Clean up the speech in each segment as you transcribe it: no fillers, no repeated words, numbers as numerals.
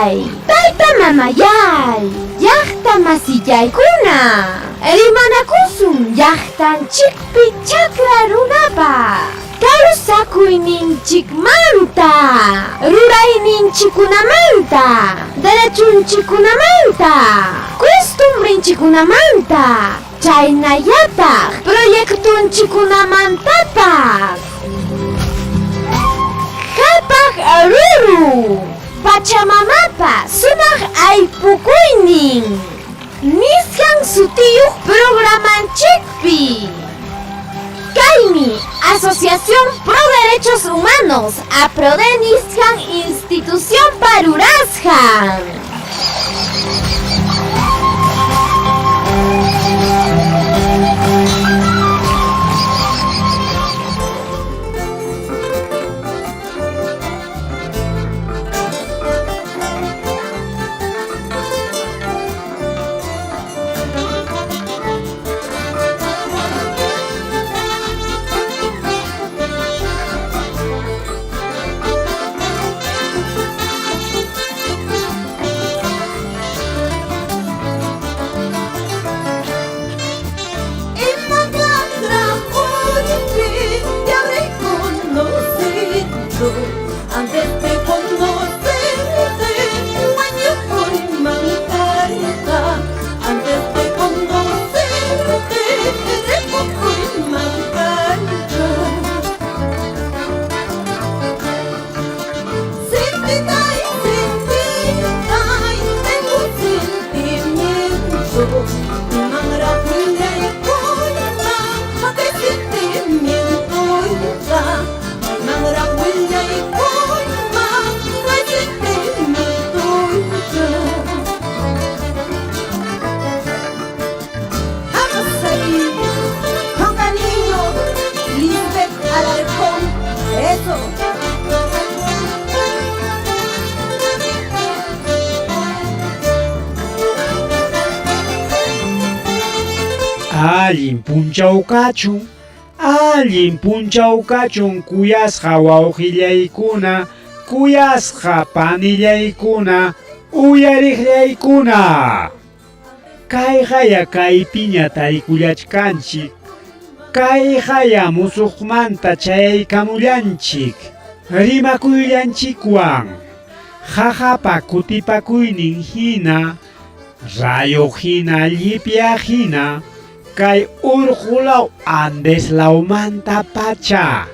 Taytallay, tayta mamayay, llaqta masillaykuna, rimanakusun llaqtanchikpi chakra runapa kawsakuyninchikmanta, rurayninchikkunamanta, derechunchikkunamanta, costumbrenchikkunamanta, chaynallataq proyectonchikkunamantapas. Qhapaq ruru, Pachamamapa sumaq aypukuynin nisqan sutiyuq programanchikpi. Kaymi Asociación Pro Derechos Humanos, APRODE nisqan institucionpa rurasqan. Allin punchaw kachun, allin punchaw kachun kuyasqa wawqillaykuna, kuyasqa panillaykuna, uyariqllaykuna. Kayqaya kaypiña tarikullachkanchik, kayqaya musuqmanta chayaykamullanchik, rimakuyllanchikwan, qaqapa kutipakuynin hina, rayo hina, llipya hina, kay urqu law Andes lawmanta pacha.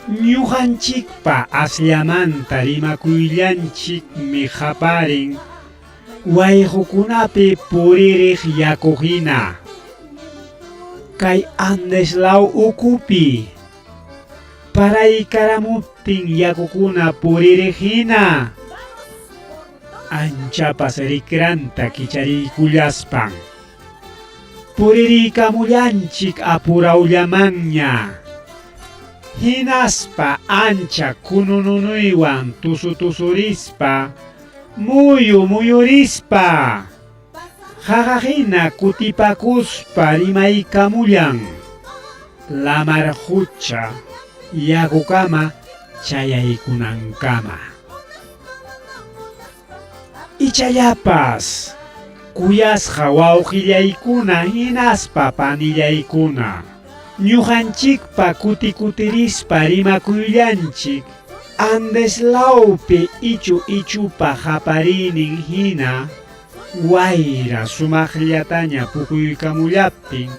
Ñuqanchikpa asllamanta rimakuyllanchikmi qaparin wayqukunapi puririq yaku hina. Kay Andes law ukupi paraykaramuptin yakukuna puririq hina anchapas rikranta kichariykullaspan puririykamullanchik apurawllamanña. Hinaspa ancha kunununuywan tusutusurispa muyu muyurispa qaqa hina kutipakuspa rimaykamullan lamar qucha yakukama chayaykunankama. Ichallapas kuyasqa wawqillaykuna hinaspa panillaykuna, ñuqanchikpa kuti-kutirispa rimakuyllanchik Andes lawpi ichu ichupa qapariynin hina wayra sumaqllataña pukuykamullaptin,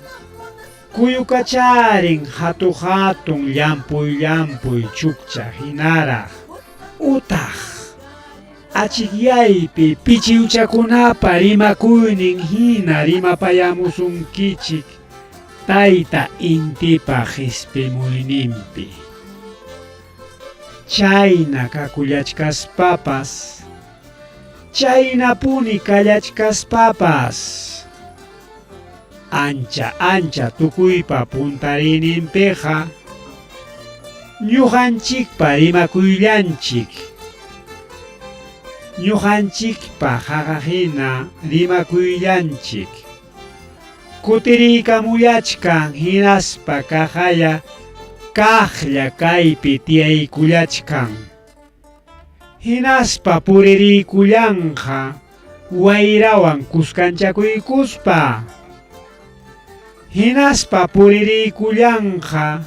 kuyukacharin hatu-hatun llampuy-llampuy chukcha hinaraq utaq achikyaypi pichiwchakunapa rimakuynin hina rimapayamusunkichik tayta intipa qispimuyninpi. Chayna kakullachkaspapas, chaynapuni kallachkaspapas, ancha ancha tukuypa puntariyninpiqa ñuqanchikpa rimakuyllanchik, ñuqanchikpa qaqa hina rimakuyllanchik kutiriykamullachkan hinaspa kaqaya kaqlla kaypi tiyaykullachkan. Hinaspa puririykullanqa wayrawan kuskanchakuykuspa. Hinaspa puririykullanqa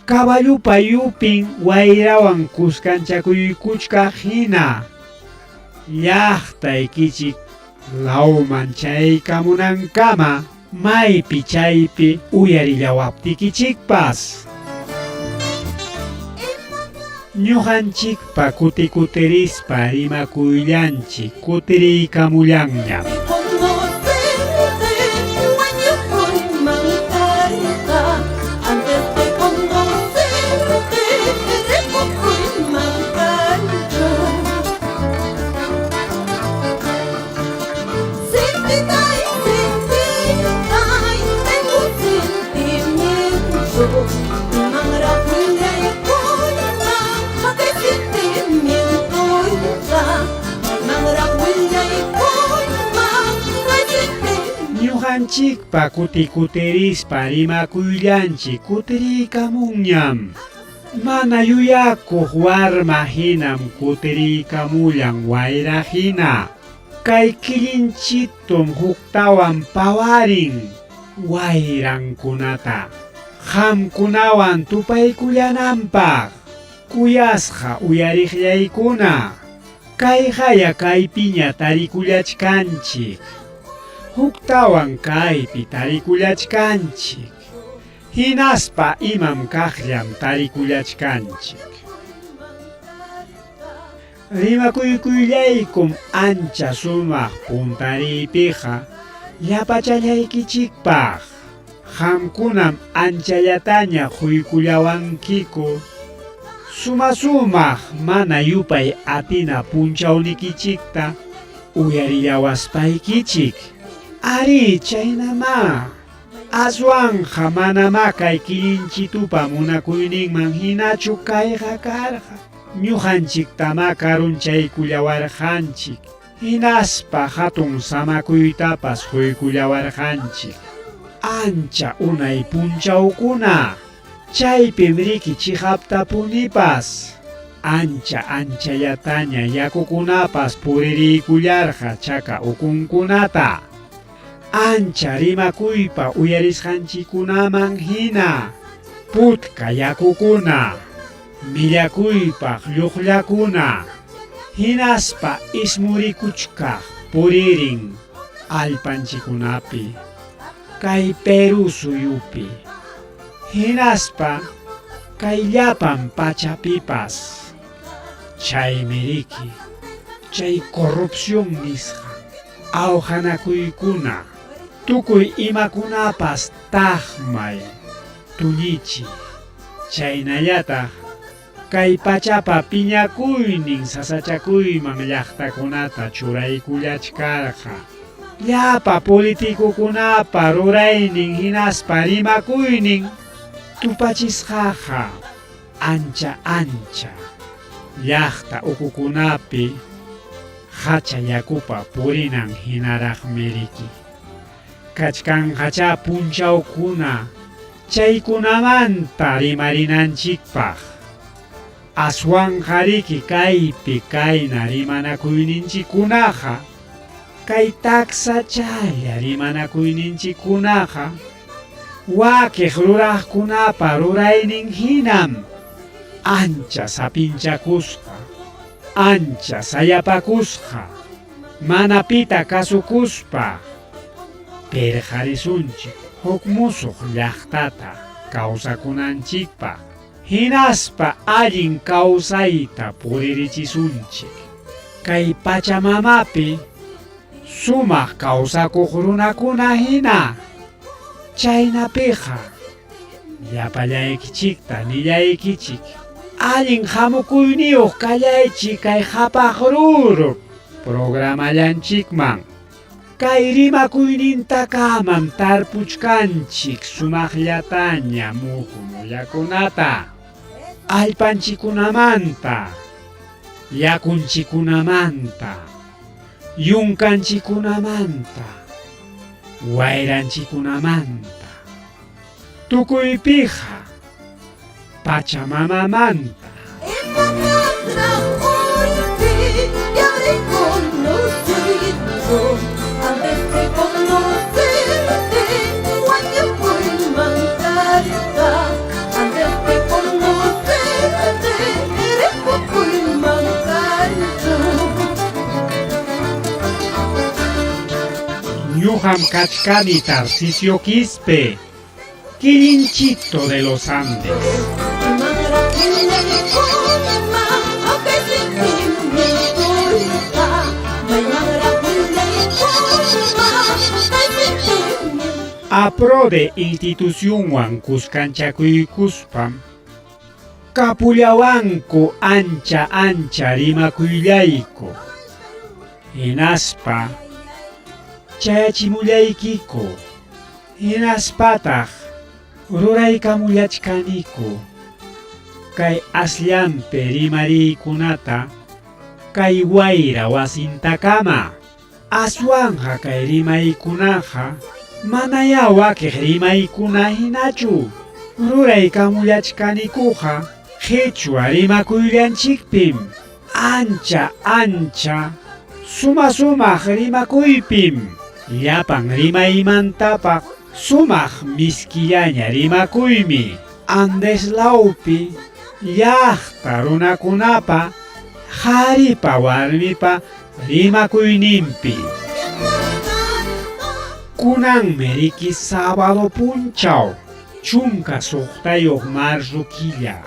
caballopa yupin wayrawan kuskanchakuykuchkaq hina. Llaqtaykichik lawman chaykamunankama maypi chaypi uyarillawaptikichikpas. Ñuqanchikpa kuti-kutirispa rimakuyllanchik kutiriykamullanñam. Ñuqanchikpa kuti-kutirispa rimakuyllanchik kutiriykamunñam. Mana yuyakuq warma hinam kutiriykamullan wayra hina. Kay killinchitum huktawan pawarin wayrankunata qamkunawan tupaykullananpaq. Kuyasqa uyariqllaykuna, kayqaya kaypiña tarikullachkanchik. Huktawan kaypi tarikullachkanchik. Hinaspa imam kaqllam tarikullachkanchik. Rimakuykuyllaykum ancha sumaq puntariypiqa llapachallaykichikpaq. Qamkunam anchallataña quykullawankiku suma-sumaq mana yupay atina punchawnikichikta uyarillawaspaykichik. Arí, chaynamá. Aswanqa manamá kay killinchitupa munakuyninman hinachu kayqa karqa. Ñuqanchiktamá karunchaykullawarqanchik, hinaspa hatun samakuytapas quykullawarqanchik. Ancha unay punchawkuna, chaypim riki chiqaptapunipas ancha anchallataña yakukunapas puririykullarqa chaka ukunkunata. Ancha rimakuypa uyarisqanchikkunaman hina, putka yakukuna, millakuypaq lluqllakuna, hinaspa ismurikuchkaq puririn allpanchikkunapi, kay Perú suyupi, hinaspa kay llapan pachapipas. Chaymi riki, chay corrupción nisqa awqanakuykuna, tukuy imakunapas taqmay, tuñichiy, chaynallataq kay pachapa piñakuynin sasachakuyman llaqtakunata churaykullachkarqa. Llapa politicokunapa ruraynin hinaspa rimakuynin tupachisqaqa ancha ancha llaqta ukukunapi hacha yakupa purinan hinaraqmi riki. Kachkanqachá punchawkuna chaykunamanta rimarinanchikpaq. Aswanqa riki kaypi kayna rimanakuyninchikkunaqa, kay taksachalla rimanakuyninchikkunaqa wakiq ruraqkunapa ruraynin hinam ancha sapinchakusqa, ancha sayapakusqa, mana pita kasukuspa pirqarisunchik huk musuq llaqtata kawsakunanchikpaq, hinaspa allin kawsayta puririchisunchik. Kay Pachamamapi sumaq kawsakuq runakuna hina. Chaynapiqa llapallaykichikta nillaykichik, allin hamukuyniyuq kallaychik kay qhapaq ruru programallanchikman. Kay rimakuynintakamam tarpuchkanchik sumaqllataña muhu muyakunata, allpanchikkunamanta, yakunchikkunamanta, yunkanchikkunamanta, wayranchikkunamanta, tukuypiqa Pachamamamanta. Ñuqam kachkani Tarcisio Quispe, Quillinchito de los Andes. APRODE institucionwan kuskanchakuykuspam kapullawanku ancha ancha rimakuyllayku. Hinaspa chayachimullaykiku. Hinaspataq ruraykamullachkaniku kay asllanpi rimariykunata kay wayra wasintakama. Aswanqa kay rimaykunaqa manayá wakiq rimaykuna hinachu. Ruraykamullachkanikuqa qhichwa rimakuyllanchikpim, ancha ancha suma sumaq rimakuypim, llapan rimaymantapaq sumaq miskillaña rimakuymi. Andes lawpi llaqta runakunapa qharipa warmipa rimakuyninpi. Kunanmi riki sábado punchaw 16 marzo killa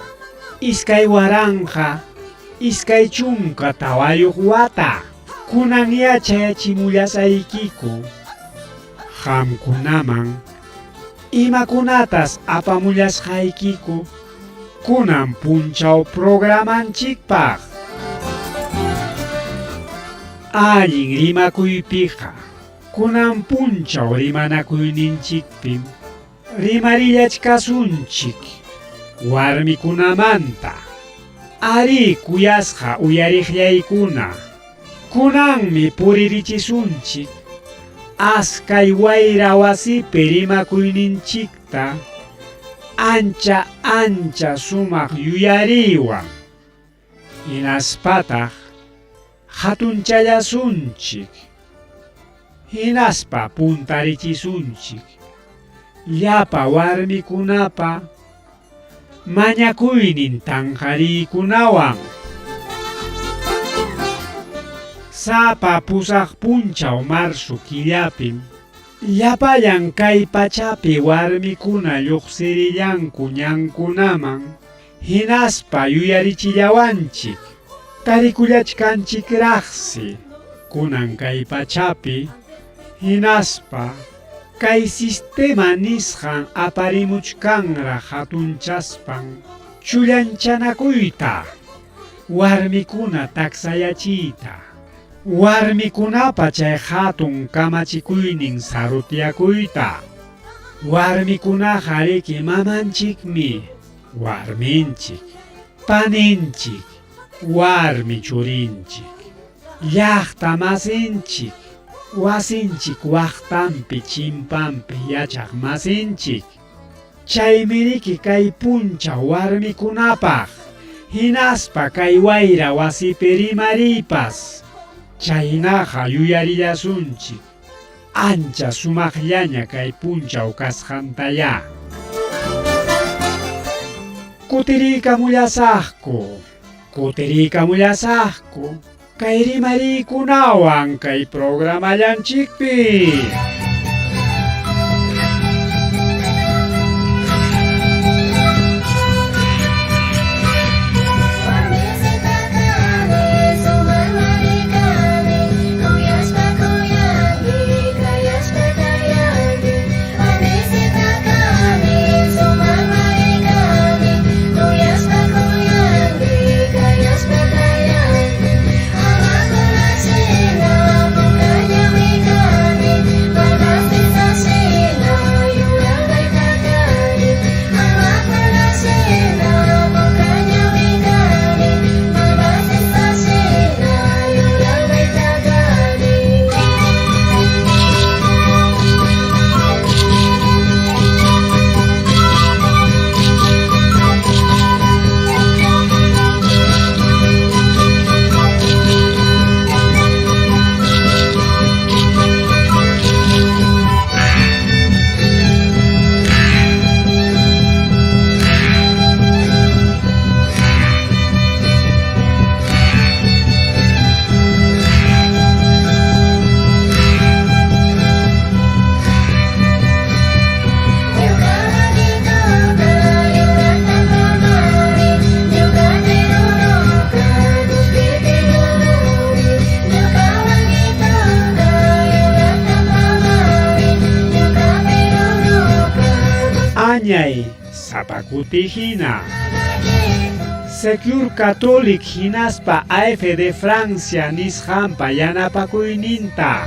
2024 wata. Kunan yachayachimullasaykiku qamkunaman imakunatas apamullasqaykiku kunan punchaw programanchikpaq. Allin rimakuypiqa kunan punchaw rimanakuyninchikpim rimarillachkasunchik warmikunamanta. Arí kuyasqa uyariqllaykuna, kunanmi puririchisunchik askay wayra wasipi rimakuyninchikta ancha ancha sumaq yuyariywan. Hinaspataq hatunchallasunchik, hinaspa puntarichisunchik llapa warmikunapa mañakuynin tanqariykunawan. Sapa pusaq punchaw marzo killapim llapallan kay pachapi warmikuna lluqsirillanku ñankunaman hinaspa yuyarichillawanchik tarikullachkanchikraqsi kunan kay pachapi hinaspa kay sistema nisqan aparimuchkanraq hatunchaspan chullanchanakuyta, warmikuna taksayachiyta, warmikunapa chay hatun kamachikuynin sarutyakuyta. Warmikunaqa riki mamanchikmi, warminchik, paninchik, warmi churinchik, llaqta masinchik, wasinchik waqtanpi chimpanpi yachaq masinchik. Chaymi riki kay punchaw warmikunapaq, hinaspa kay wayra wasipi rimariypas. Chaynaqa yuyarillasunchik ancha sumaqllaña kay punchaw kasqantayá. Kutiriykamullasaqku, kutiriykamullasaqku kay rimariykunawan kay programallanchikpi. Wiñay sapa kuti hina. Secure Catholic hinaspa AFD Francia nisqanpa yanapakuyninta.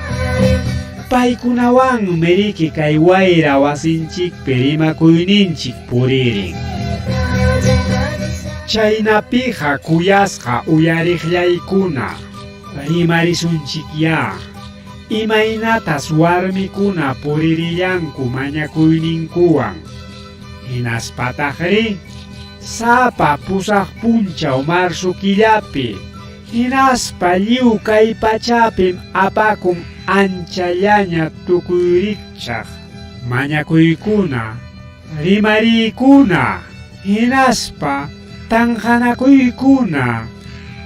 Paykunawanmi riki kay wayra wasinchikpi rimakuyninchik puririn. Chaynapiqa kuyasqa uyariqllaykuna, rimarisunchikyá. Imaynatas warmikuna puririllanku mañakuyninkuwan. Hinaspataqri, sapa pusaq punchaw marzo killapi, hinaspa lliw kay pachapim apakun anchallaña tukuy rikchaq mañakuykuna, rimariykuna, hinaspa tanqanakuykuna.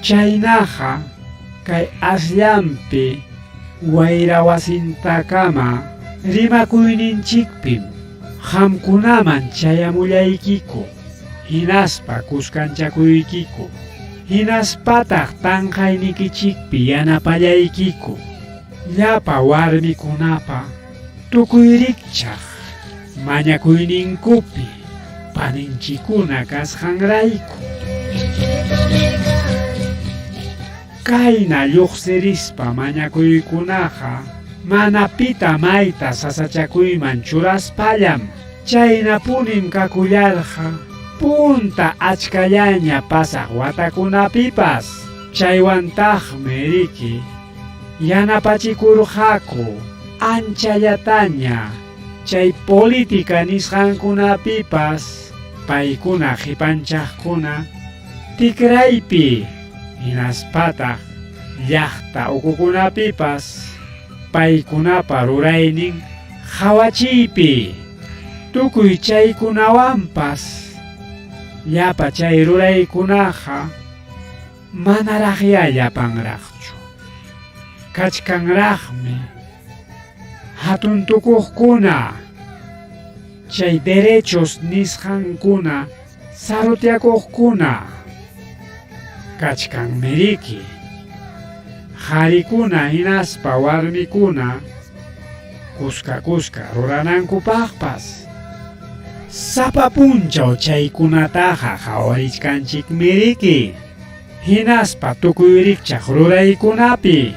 Chaynaqa kay asllanpi wayra wasintakama rimakuyninchikpim qamkunaman chayamullaykiku, hinaspa kuskanchakuykiku, hinaspataq tanqaynikichikpi yanapallaykiku, llapa warmikunapa tukuy rikchaq mañakuyninkupi paninchikuna kasqanrayku. Kayna lluqsirispa mañakuykunaqa mana pita mayta sasachakuyman churaspallam, chaynapunim kakullarqa punta achkallaña pasaq watakunapipas. Chaywantaqmi riki yanapachikurqaku anchallataña chay política nisqankunapipas paykuna qipanchaqkuna tikraypi hinaspataq llaqta ukukunapipas paykunapa ruraynin qawachiypi. Tukuy chaykunawanpas llapa chay ruraykunaqa manaraqyá llapanraqchu. Kachkanraqmi hatun tukuqkuna, chay derechos nisqankuna sarutyakuqkuna. Kachkanmi riki qharikuna hinaspa warmikuna kuska kuska ruranankupaqpas. Sapa punchaw chaykunataqa qhawarichkanchikmi riki, hinaspa tukuy rikchaq ruraykunapi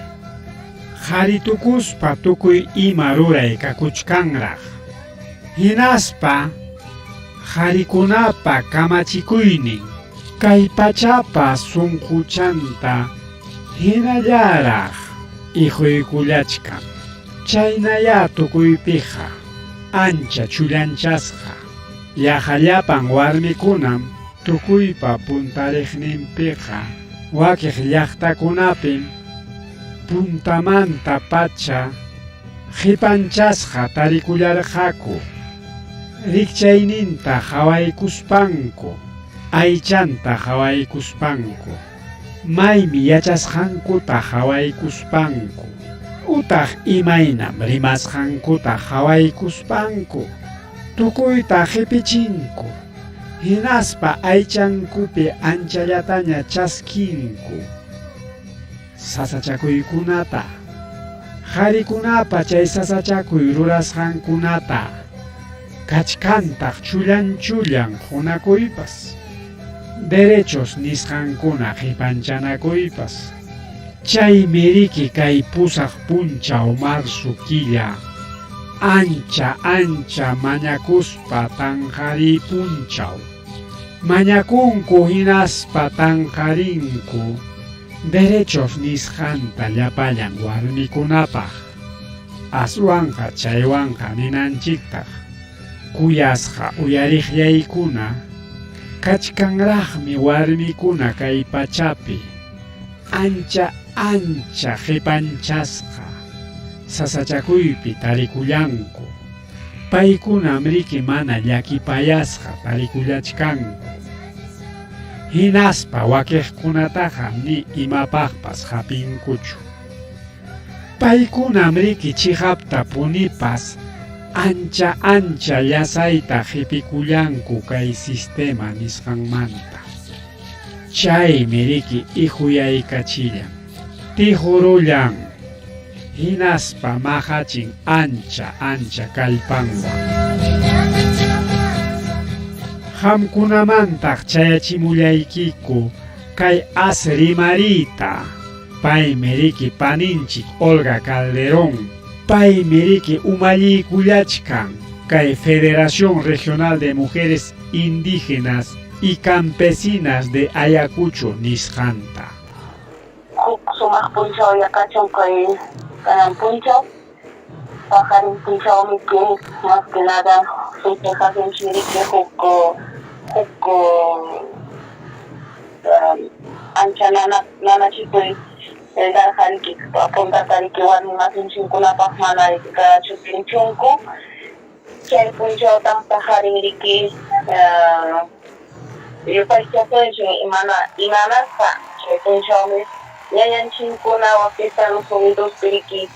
qhari tukuspa tukuy ima ruray kakuchkanraq. Hinaspa qharikunapa kamachikuynin kay pachapa sunquchanta hinallaraq iquykullachkan. Chaynayá tukuypiqa ancha chullanchasqa. Yaqa llapan warmikunam tukuypa puntariqninpiqa wakiq llaqtakunapim puntamanta pacha qipanchasqa tarikullarqaku, rikchayninta qawaykuspanku, aychanta qawaykuspanku, maymi yachasqankuta qawaykuspanku, utaq imaynam rimasqankuta qawaykuspanku, tukuyta qipichinku, hinaspa aychankupi anchallataña chaskinku sasachakuykunata, qharikunapa chay sasachakuy rurasqankunata, kachkantaq chullan chullan qunakuypas, derechos nisqankuna qipanchanakuypas. Chaymi riki kay pusaq punchaw marzo killa ancha ancha mañakuspa tanqariy punchaw. Mañakunku hinaspa tanqarinku derechos nisqanta llapallan warmikunapaq. Aswanqa chaywanqa ninanchiktaq kuyasqa uyariqllaykuna kachkanraqmi warmikuna kay pachapi ancha ancha qipanchasqa sasachakuypi tarikullanku. Paykunam riki mana llakipayasqa tarikullachkanku. Hinaspa wakiqkunataqa ni imapaqpas hapinkuchu. Paykunam riki chiqapta punipas ancha ancha llasayta qipikullanku kay sistema nisqanmanta. Chaymi riki ihuyaykachillan, tihurullan, hinaspa maqachin ancha ancha kallpanwan. Qamkunamantaq chayachimullaykiku kay as rimariyta. Paymi riki paninchik Olga Calderón. Paymi riki umalliykullachkan kay Federación Regional de Mujeres Indígenas y Campesinas de Ayacucho nisqanta. Huk sumaq punchaw yakachun kay kanan punchaw, paqarin punchawmi que más que nada festejasunchik huk huk ancha nanachikuy karqa riki puntata riki warmi masinchikkunapaq mana riki karachu pinchunku. Chay punchawtam paqarin riki yupaychasunchik imana imanasqa chay punchawmi ñañanchikkuna wak Estados Unidospi riki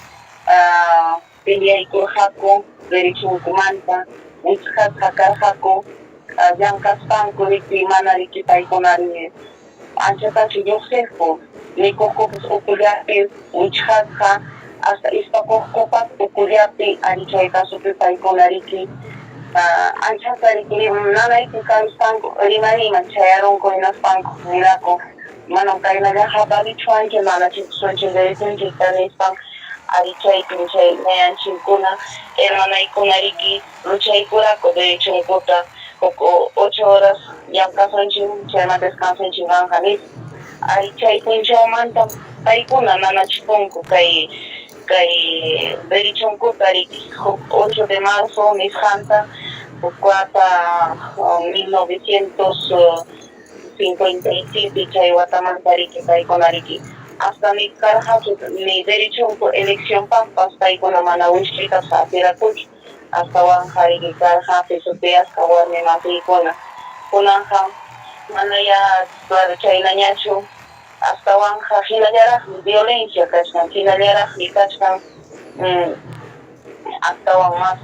peleaykurqaku derechunkumanta, wichqasqa karqaku llamkaspanku riki mana riki paykuna anchatachu lluqsiqku, mikuqkupas ukullapi wichqasqa, hasta ispakuqkupas ukullapi, ari chay casopi paykuna riki anchata riki nanaypi karispanku rimariyman chayarunku hinaspanku niraku manam kaynallaqa valichwanchik nanachikusunchik derechunchikta nispan, ari chaypim chay ñañanchikkuna hermanaykuna riki luchaykuraku derechunkuta huk ocho horas llamkasunchik chayman descansunchik kanqa nispa. Ari chay punchawmantam paykuna nanachikunku kay kay derechunkuta riki huk 8 de marzo nisqanta huk wata 1957 chay watamanta riki paykuna riki hasta ni karqachu ni derechunku eleccionpaqpas paykuna mana wichqaytapas atirakuchu astawanqa riki karqa pisoteasqa warmi masiykuna. Kunanqa manayá chaynañachu astawanqa hinallaraqmi violencia kachkan, hinallaraqmi kachkan astawan más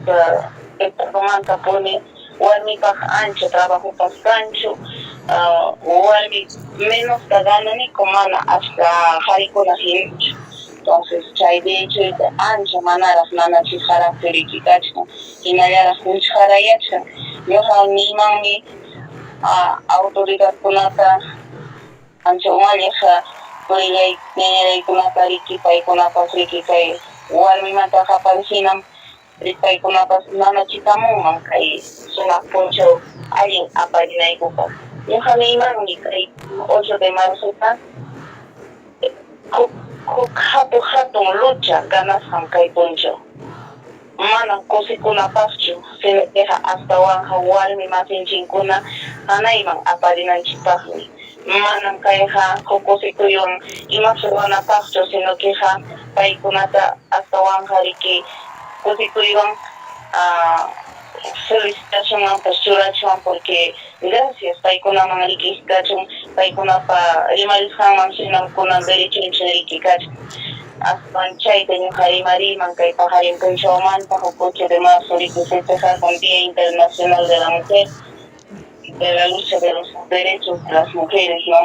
Estadomantapuni warmipaq ancha trabajopas kanchu, warmi menosta gananiku mana achka qarikuna hinachu. Entonces chay derechoyta ancha manaraq nanachisqaraqchu riki kachkan, hinallaraq wichqarayachkan. Ñuqa niymanmi autoridadkunata ancha umalliq turillay ñañallaykunata riki paykunapas riki kay warmimanta qaparishinam paykunapas nanachikamunman kay sumaq punchaw allin aparinaykupaq. Ñuqa niymanmi kay 8 de marzota huk huk hatun hatun lucha ganasqam kay punchaw. Manam kusikunapaqchu, sino astawanqa warmi masinchikkuna hanayman aparinanchikpaqmi. Manam kayqa huk kusikuywan imapas ruwanapaqchu, sino queqa paykunata astawanqa riki kusikuywan felicitacionmanpas churachwan porque gracias paykunaman riki kachun, paykunapa rimarisqanman hinam kunan derechunchik riki kachkan. Aswan chayta ñuqa rimariyman kay paqarin punchawmanta huk 8 de marzo riki festejakun Día Internacional de la Mujer, de la lucha de los derechos de las mujeres, ¿no?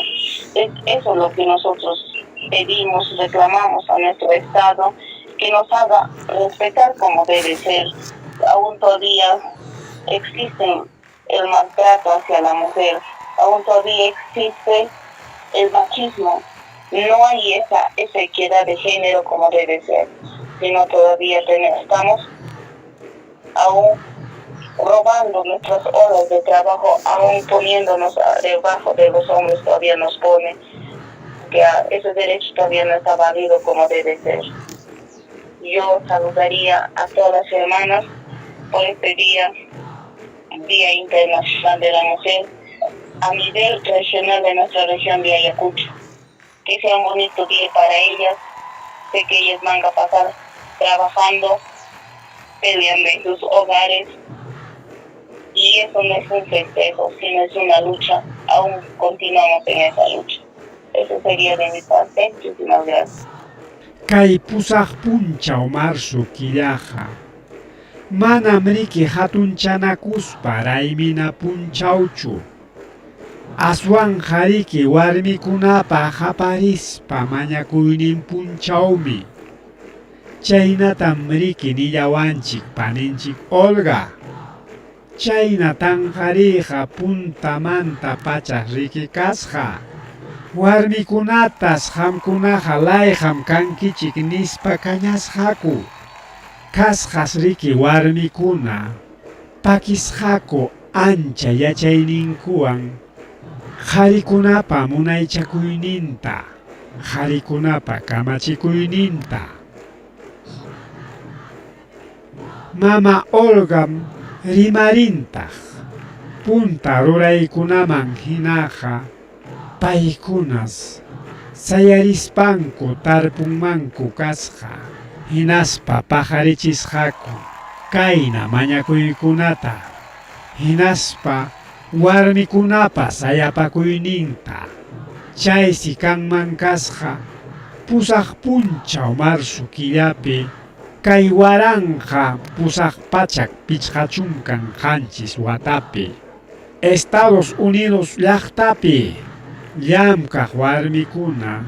Es eso lo que nosotros pedimos, reclamamos a nuestro Estado, que nos haga respetar como debe ser. Aún todavía existen el maltrato hacia la mujer, aún todavía existe el machismo. No hay esa equidad de género como debe ser, sino todavía estamos aún robando nuestras horas de trabajo, aún poniéndonos debajo de los hombres, todavía nos pone que ese derecho todavía no está válido como debe ser. Yo saludaría a todas las hermanas por este día, Día Internacional de la Mujer, a nivel regional de nuestra región de Ayacucho. Que sea un bonito día para ellas. Sé que ellas van a pasar trabajando, peleando en sus hogares. Y eso no es un festejo, sino es una lucha. Aún continuamos en esa lucha. Eso sería de mi parte. Muchísimas gracias. Kay pusaq punchaw marzo killaqa manam riki hatunchanakuspa raymina punchawchu, aswanqa riki warmikunapa qaparispa mañakuynin punchawmi. Chaynatam riki nillawanchik paninchik Olga. Chayna tanqariyqa puntamanta pachas riki kasqa. Warmikunatas qamkunaqa layqam kankichik nispa kañasqaku. Kasqas riki warmikuna pakisqaku ancha yachayninkuwan qharikunapa munaychakuyninta, qharikunapa kamachikuyninta. Mama Olgam rimarintaq, punta ruraykunaman hinaqa paykunas sayarispanku tarpunmanku kasqa, hinaspa paqarichisqaku kayna mañakuykunata, hinaspa warmikunapa sayapakuyninta, chaysi kanman kasqa pusaq punchaw marzo killapi kay 1857 watapi Estados Unidos llaqtapi llamkaq warmikuna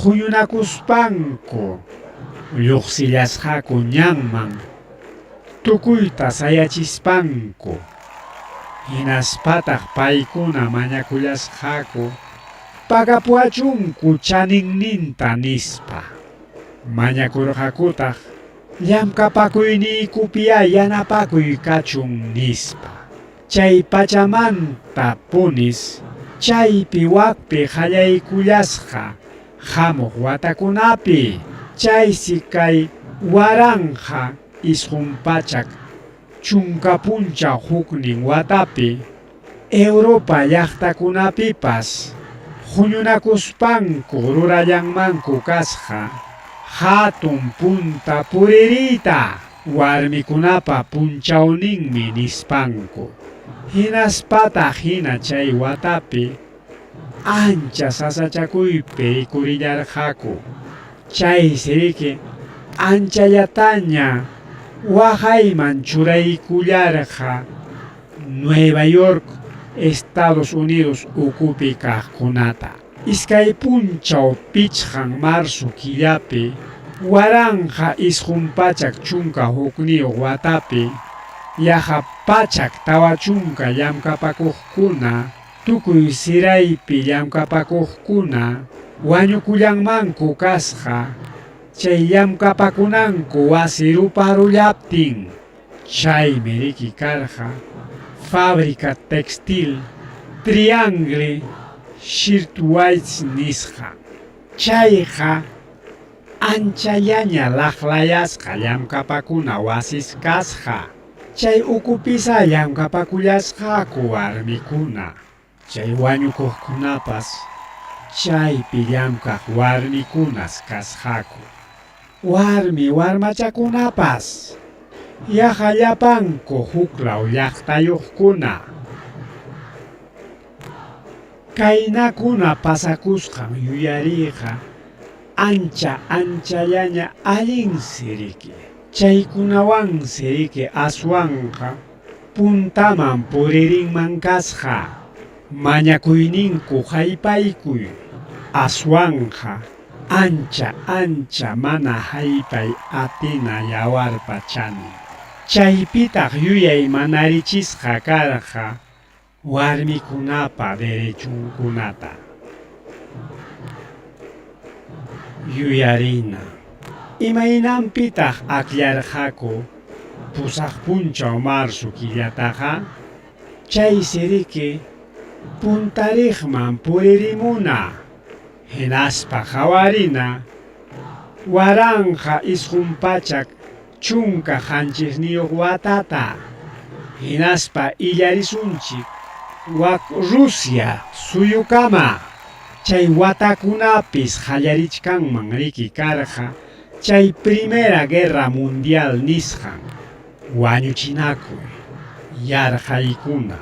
huñunakuspanku lluqsillasqaku ñanman tukuyta sayachispanku, hinaspataq paykuna mañakullasqaku pagapuwachunku chaninninta nispa. Mañakurqakutaq llamkapakuyniykupiyá yanapakuy kachun nispa. Chay pachamanta punis chaypi wakpi qallaykullasqa hamuq watakunapi, chaysi kay 1911 watapi Europa llaqtakunapipas huñunakuspanku rurallanmanku kasqa hatun punta puririyta warmikunapa punchawninmi nispanku. Hinaspataq hina chay watapi ancha sasachakuypi rikurillarqaku. Chaysi riki anchallataña waqayman churaykullarqa Nueva York, Estados Unidos ukupi kaqkunata. Iskay punchaw pichqan marzo killapi 1911 watapi yaqa 140 llamkapakuqkuna tukuy siraypi llamkapakuqkuna wañukullanmanku kasqa chay llamkapakunanku wasi ruparullaptin. Chaymi riki karqa fábrica textil Triangle Shirtwaist nisqa. Chayqa anchallaña laqlayasqa llamkapakuna wasis kasqa. Chay ukupisa llamkapakullasqaku warmikuna. Chay wañukuqkunapas chaypi llamkaq warmikunas kasqaku. Warmi warmachakunapas yaqa llapanku huklaw llaqtayuqkuna. Kaynakuna pasakusqan yuyariyqa ancha anchallaña allinsi riki. Chaykunawansi riki aswanqa puntaman puririnman kasqa, mañakuyninku haypaykuy, aswanqa ancha ancha mana haypay atina yawarpa chanin. Chaypitaq yuyay manarichisqa karqa warmikunapa derechunkunata. Yuyarina, imaynanpitaq akllarqaku pusaq punchaw marzo killataqa? Chaysi riki puntariqman puririmuna, hinaspa qawarina 1917 watata, hinaspa illarisunchik wak Rusia suyukama. Chay watakunapis qallarichkanman riki karqa chay Primera Guerra Mundial nisqan, wañuchinakuy, yarqaykuna,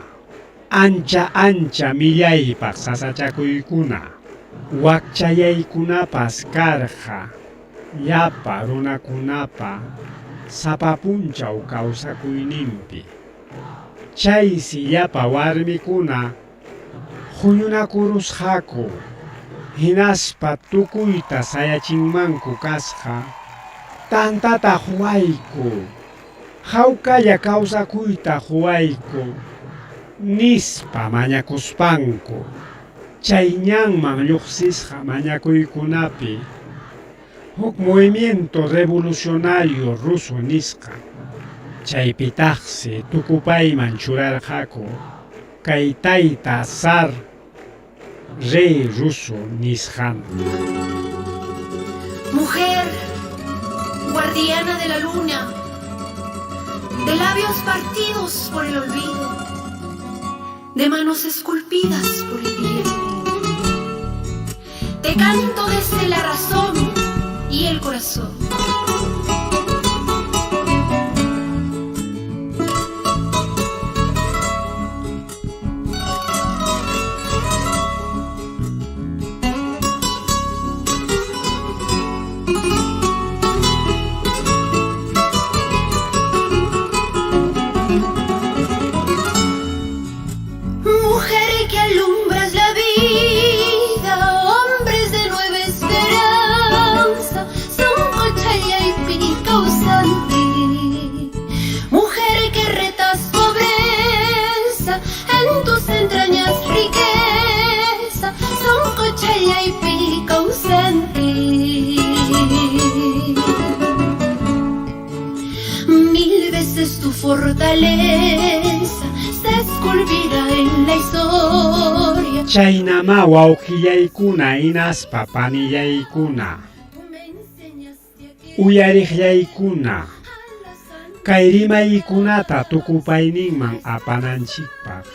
ancha ancha millaypaq sasachakuykuna, wakchayaykunapas karqa llapa runakunapa sapa punchaw kawsakuyninpi. Chaysi llapa warmikuna huñunakurusqaku, hinaspa tukuyta sayachinmanku kasqa, tantata quwayku, Hawkalla kawsakuyta quwayku, nispa mañakuspanku, chay ñanman lluqsisqa mañakuykunapi huk movimiento revolucionario ruso nisqa, chaypitaqsi tukupayman churarqaku kay tayta zar rey ruso nisqanta. Mujer, guardiana de la luna, de labios partidos por el olvido, de manos esculpidas por el viento. Te canto desde la razón y el corazón. Mujer que alumbras la vida, hombres de nueva esperanza, sonqochaypi kawsanki. Mujer que retas pobreza, en tus entrañas riqueza, sonqochaypi kawsanki. Mil veces tu fortaleza se esculpirá en la historia. Chaynamá wawqillaykuna hinaspa panillaykuna, uyariqllaykuna, kay rimaykunata tukupayninman apananchikpaq,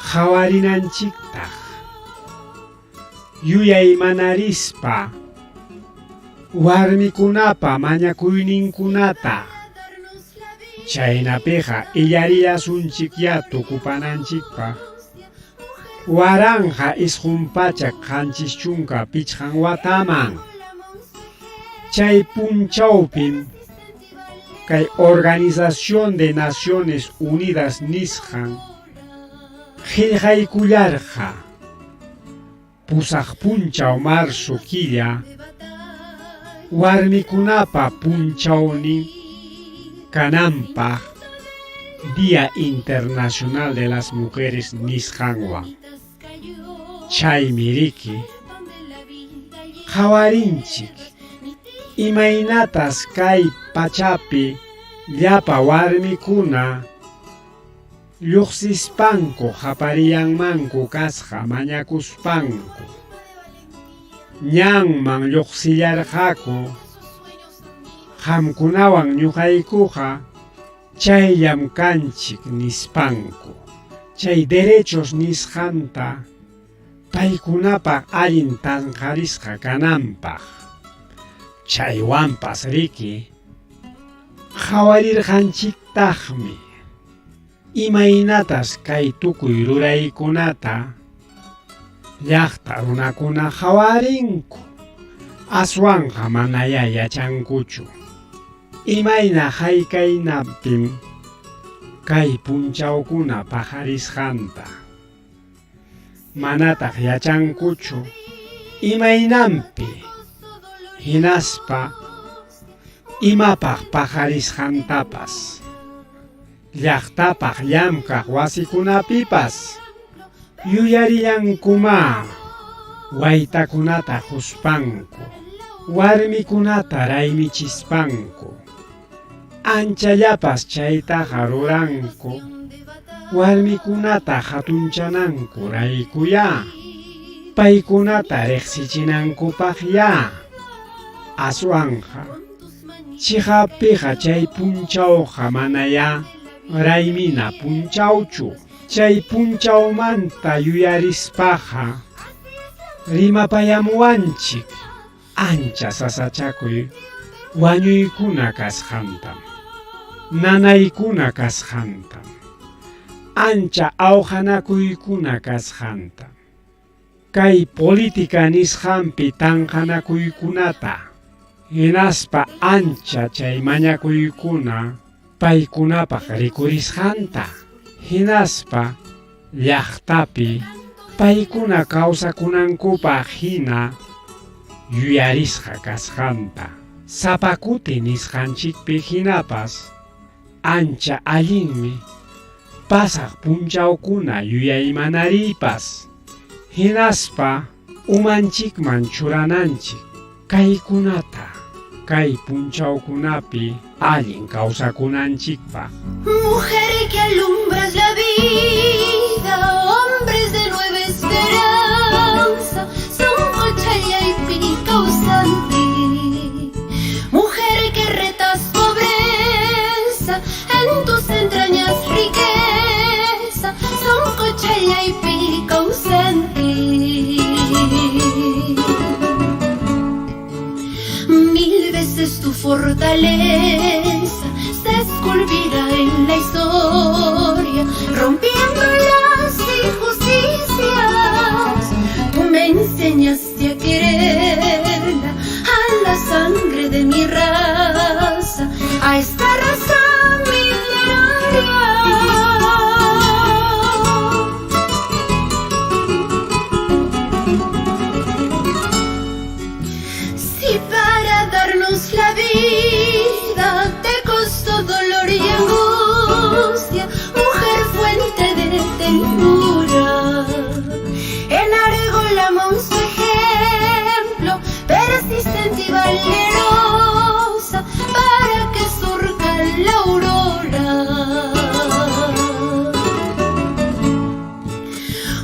qhawarinanchiktaq, yuyaymanarispa warmikunapa mañakuyninkunata, chaynapiqa illarillasunchikyá tukupananchikpaq 1975 wataman. Chay punchawpim kay Organización de Naciones Unidas nisqan qillqaykullarqa pusaq punchaw marzo killa warmikunapa punchawnin kananpaq Día Internacional de las Mujeres nisqanwan. Chaymi riki qhawarinchik imaynatas kay pachapi llapa warmikuna lluqsispanku qapariyanmanku kasqa mañakuspanku. Ñanman lluqsillarqaku qamkunawan ñuqaykuqa chayllam kanchik nispanku. Chay derechos nisqanta paykunapaq allin tanqarisqa kananpaq. Chaywanpas riki qhawarirqanchiktaqmi imaynatas kay tukuy ruraykunata llaqta runakuna qhawarinku, aswanqa manayá yachankuchu imayna haykaynapim kay punchawkuna paqarisqanta. Manataq yachankuchu imaynanpi hinaspa imapaq paqarisqantapas. Llaqtapaq llamkaq wasikunapipas yuyarillankumá waytakunata quspanku, warmikunata raymichispanku. Anchallapas chaytaqa ruranku warmikunata hatunchananku raykuyá, paykunata riqsichinankupaqyá. Aswanqa chiqappiqa chay punchawqa manayá raymina punchawchu. Chay punchawmanta yuyarispaqa rimapayamuwanchik ancha sasachakuy wañuykuna kasqantam, nanaykuna kasqantam, ancha awqanakuykuna kasqantam. Kay política nisqanpi tanqanakuykunata hinaspa ancha chay mañakuykuna paykunapaq rikurisqanta hinaspa llaqtapi paykuna kawsakunankupaq hina yuyarisqa kasqanta. Sapa kuti nisqanchikpi hinapas. Ancha allinmi pasaq punchawkuna yuyaymanariypas, hinaspa umanchikman churananchik kaykunata kay punchawkunapi allin kawsakunanchikpaq. Mujer que alumbras la vida, hombres de nueva esperanza, sonqochayaypi kawsanki. Mujer que retas pobreza, en tus entrañas riqueza, sonqochayaypi kawsanki. Mil veces tu fortaleza se esculpirá en la historia, rompiendo las injusticias. Tú me enseñaste a quererla, a la sangre de mi raza, a esta raza milenaria. Si para darnos la vida te costó dolor y angustia, mujer fuente de ternura, enargolamos tu ejemplo, persistente y valerosa, para que surja la aurora.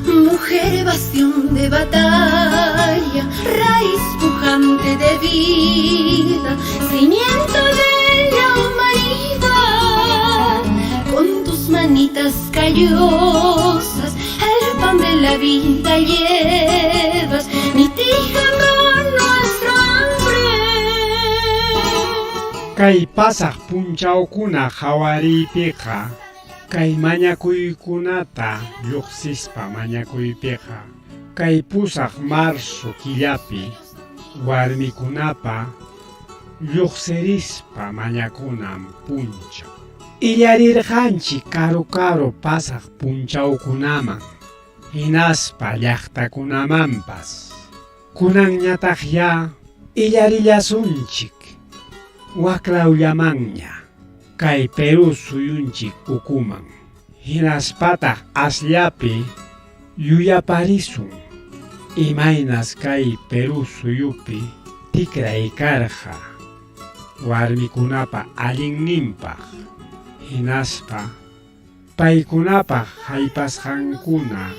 Mujer bastión de batalla, raíz pujante de vida, cimiento de la humanidad, con tus manitas callosas el pan de la vida llevas, mitigando nuestro hambre. Kay pasaq punchawkuna hawariypiqa, kay mañakuykunata lluqsispa mañakuypiqa, kay pusaq marzo killapi warmikunapa lluqsirispa mañakunan punchaw. Illarirqanchik karu karu pasaq punchawkunaman, hinaspa llaqtakunamanpas. Kunanñataqyá illarillasunchik waklawllamanña kay Perú suyunchik ukuman, hinaspataq asllapi yuyaparisun imaynas kay Perú suyupi tikray karqa warmikunapa allinninpaq, hinaspa paykunapaq haypasqankuna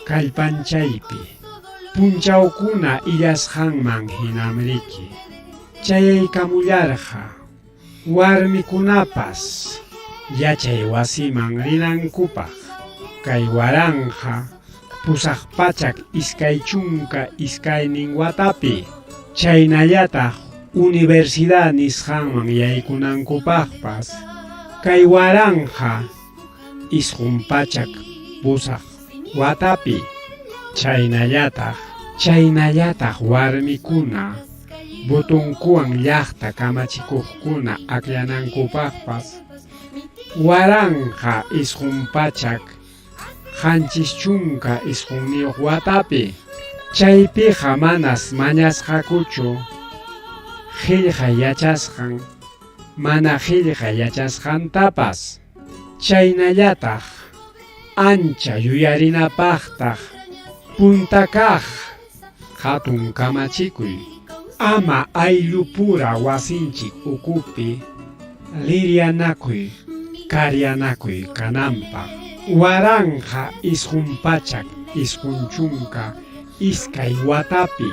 kallpanchaypi punchawkuna illasqanman hinamriki chayaykamullarqa warmikunapas yachay wasiman rinankupaq kay 1822 watapi, chaynallataq universidad nisqanman yaykunankupaqpas kay 1908 watapi, chaynallataq warmikuna votonkuwan llaqta kamachikuqkuna akllanankupaqpas 1979 watapi, chaypiqa manas mañasqakuchu qillqa yachasqan mana qillqa yachasqantapas, chaynallataq ancha yuyarinapaqtaq punta kaq hatun kamachikuy ama ayllupura wasinchik ukupi lirianakuy karyanakuy kananpaq 1992 watapi,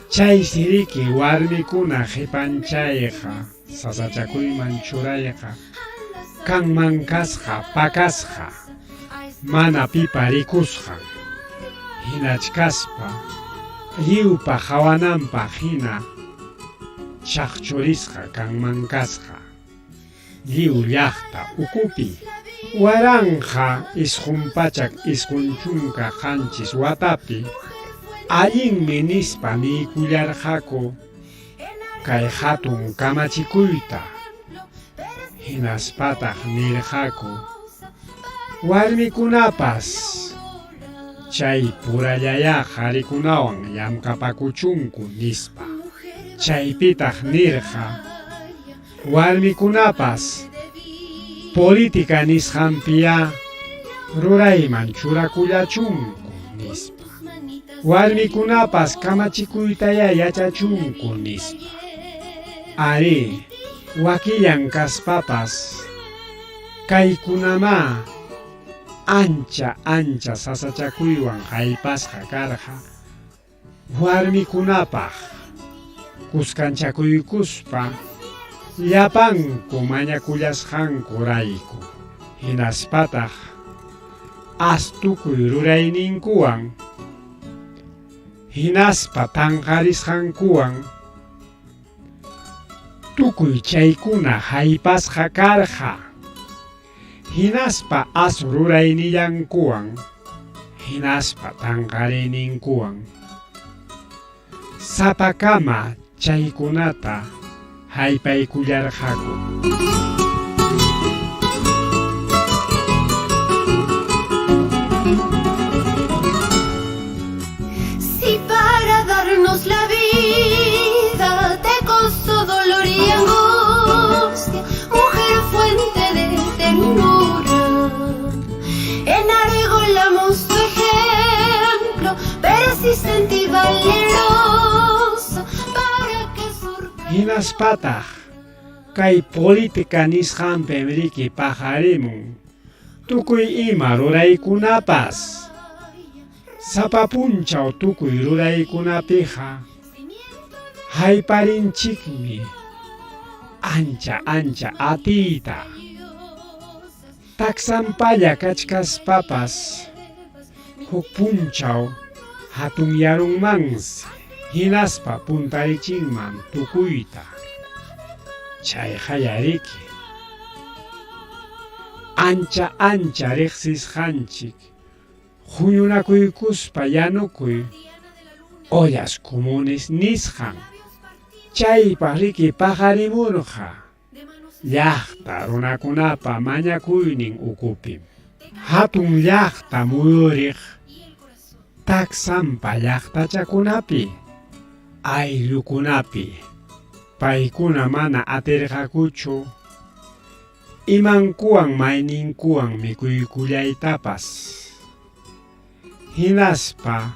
chaysi riki warmikuna qipanchayqa sasachakuyman churayqa kanman kasqa pakasqa mana pipa rikusqan, hinachkaspa lliwpa hawananpaq hina chaqchurisqa kanman kasqa lliw llaqta ukupi. 1997 watapi allinmi nispa niykullarqaku kay hatun kamachikuyta, hinaspataq nirqaku warmikunapas chay purallayá qarikunawan llamkapakuchunku nispa. Chaypitaq nirqa warmikunapas Política nisqanpiyá rurayman churakullachunku, nispa. Warmikunapas kamachikuytayá yachachunku, nispa. Arí, wakillan kaspapas kaykunamá ancha ancha sasachakuywan haypasqa karqa warmikunapaq kuskanchakuykuspa llapanku mañakullasqankurayku, hinaspataq as tukuy rurayninkuwan hinaspa tanqarisqankuwan tukuy chaykuna haypasqa karqa. Hinaspa as ruraynillankuwan, hinaspa tanqariyninkuwan, sapakama chaykunata haypaykullarqaku. Si para darnos la vida te costó dolor y angustia, mujer fuente de ternura, enarbolamos tu ejemplo, persistente y valerosa, para que surja. Hinaspataq kay política nisqanpim riki paqarimun tukuy ima ruraykunapas. Sapa punchaw tukuy ruraykunapiqa hayparinchikmi ancha ancha atiyta. Taksanpalla kachkaspapas huk punchaw hatunyarunmansi hinaspa puntarichinman tukuyta. Chayqaya riki ancha ancha riqsisqanchik huñunakuykuspa yanukuy ollas comunes nisqan. Chaypaq riki paqarimurqa llaqta runakunapa mañakuynin ukupim. Hatun llaqta muyuriq taksanpa llaqtachakunapi, ayllukunapi, paykuna mana atirqakuchu imankuwan mayninkuwan mikuykullaytapas. Hinaspa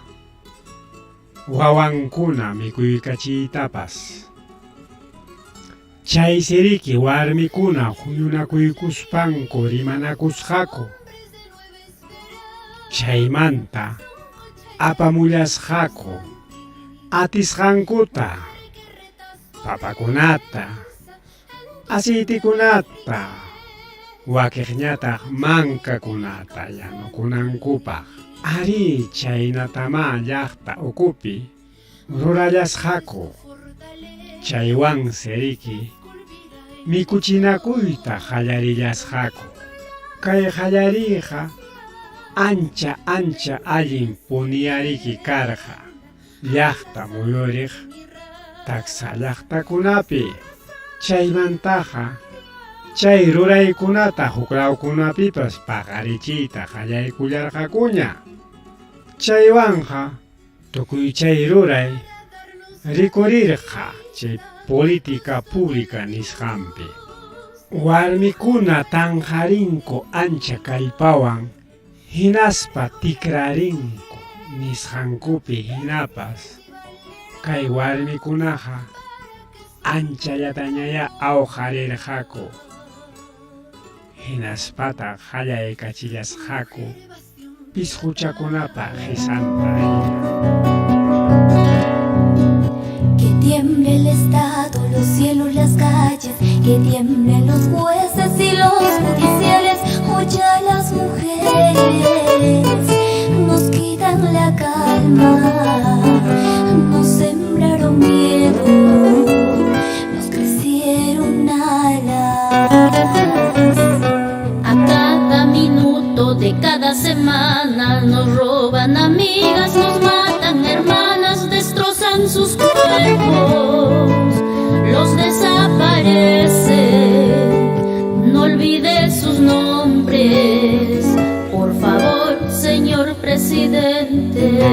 wawankuna mikuykachiytapas. Chaysi riki warmikuna huñunakuykuspanku rimanakusqaku. Chaymanta apamullasqaku atisqankuta, papakunata, Aceitekunata, wakiqñataq mankakunata yanukunankupaq. Arí, chaynatamá llaqta ukupi rurallasqaku. Chaywansi riki mikuchinakuyta qallarillasqaku. Kay qallariyqa ancha ancha allin puniyariki karqa. Llaqta muyuriq taksa llaqtakunapi. Chaymantaqa chay ruraykunata huklawkunapipas paqarichiyta qallaykullarqakuña. Chaywanqa tukuy chay ruray rikurirqa chay política pública nisqanpi. Warmikuna tanqarinku ancha kallpawan hinaspa tikrarinku nisqankupi hinapas, kay warmikunaqa anchallatañayá awqarirqaku, hinaspataq qallaykachillasqaku pisquchakunapa qisanta hina. Que tiemble el Estado, los cielos, las calles, que tiemblen los jueces y los judiciales, hoy ya las mujeres nos quitan la calma, nos sembraron miedo, nos crecieron alas. A cada minuto de cada semana nos roban amigas, nos matan hermanas, destrozan sus cuerpos, los desaparecen. No olvide sus nombres, por favor, señor presidente.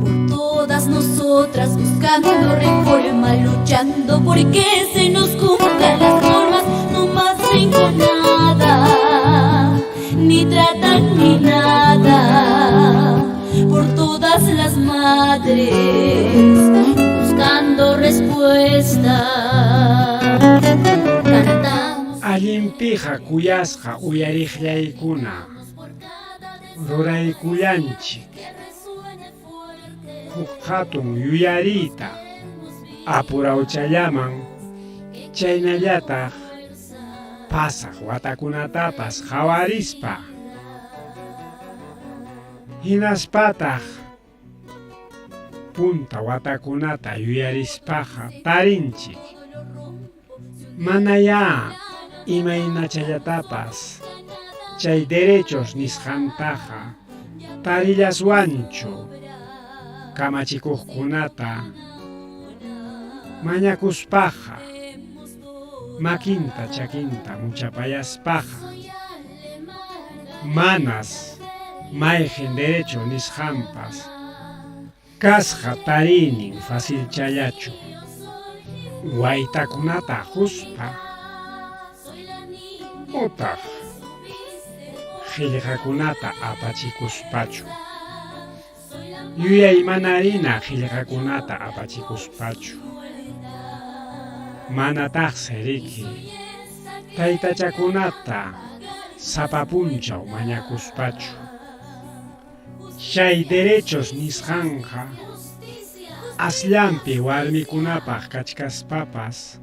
Por todas nosotras. guerras, buscando reforma, luchando porque se nos cumplan las normas, no más rinconada, ni tratan ni nada, por todas las madres, buscando respuesta. Cantamos. Allinpiqa kuyasqa uyariqllaykuna ruraykullanchik huk hatun yuyariyta apurawchallaman chaynallataq pasaq watakunatapas qawarispa hinaspataq punta watakunata yuyarispaqa tarinchik manayá imaynachallatapas chay derechos nisqantaqa tarillaswanchu kamachikuqkunata mañakuspaqa makinta chakinta muchapayaspaqa manas mayqin derecho nisqanpas kasqa tariynin facilchallachu waytakunata quspa utaq qillqakunata apachikuspachu yuyaymanarina qillqakunata apachikuspachu manataqsi riki taytachakunata sapa punchaw mañakuspachu chay derechos nisqanqa asllanpi warmikunapaq kachkaspapas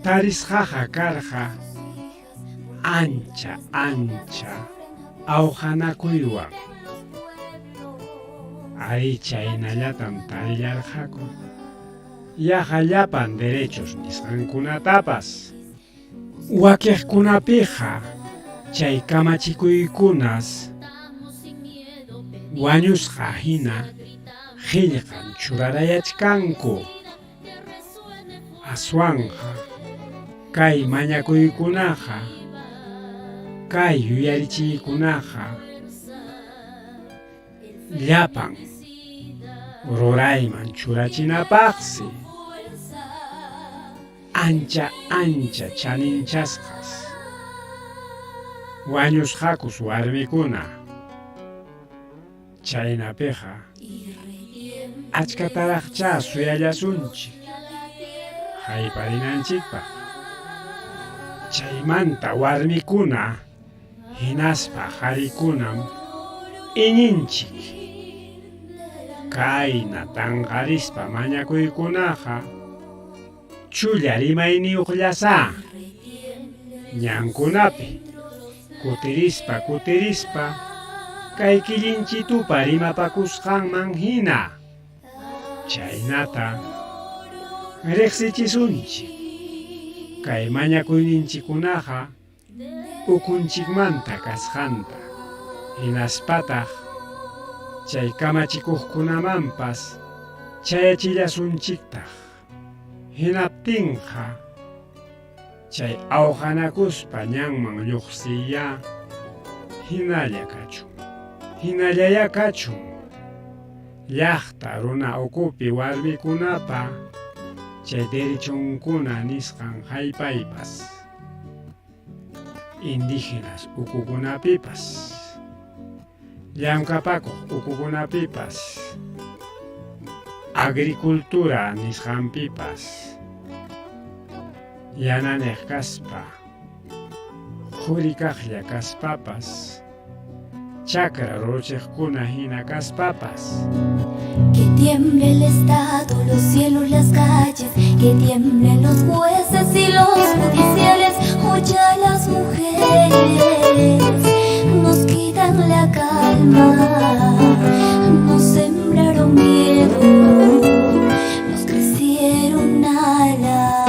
tarisqaqa karqa ancha ancha awqanakuywan arí chaynallatam tarillarqaku yaqa llapan derechos nisqankunatapas wakiqkunapiqa chay kamachikuykunas wañusqa hina qillqan churarayachkanku aswanqa kay mañakuykunaqa kay yuyarichiykunaqa llapan rurayman churachinapaqsi ancha ancha chaninchasqas wañusqakus warmikuna chaynapiqa achkataraqchá suyallasunchik hayparinanchikpaq chaymanta warmikuna hinaspa qharikunam iñinchik kayna tanqarispa mañakuykunaqa chulla rimayniyuqllasá ñankunapi kutirispa kutirispa kay killinchitupa rimapakusqanman hina chaynata riqsichisunchik kay mañakuyninchikkunaqa ukunchikmanta kasqanta hinaspataq chay kamachikuqkunamanpas chayachillasunchiktaq hinaptinqa chay awqanakuspa ñanman lluqsiyya hinalla kachun hinallayá kachun llaqta runa ukupi warmikunapa chay derechonkuna nisqan haypaypas indígenas ukukunapipas llamkapakuq ukukunapipas agricultura nisqanpipas yananiq kaspa qurikaqlla kaspapas chakra ruruchiqkuna hina kaspapas Que tiemble el Estado, los cielos, las calles, que tiemblen los jueces y los judiciales, hoy ya las mujeres nos quitan la calma, nos sembraron miedo, nos crecieron alas.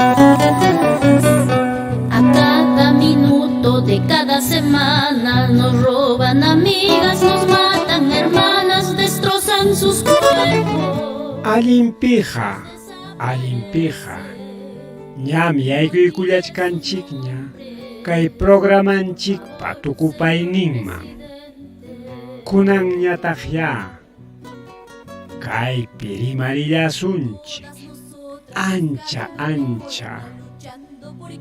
A cada minuto de cada semana nos roban amigas, nos matan hermanas, destrozan sus cuerpos. Allinpiqa, allinpiqa, ñam yaykuykullachkanchikña kay programanchikpa tukupayninman. Kunanñataqyá Kaypi rimarillasunchik. Ancha ancha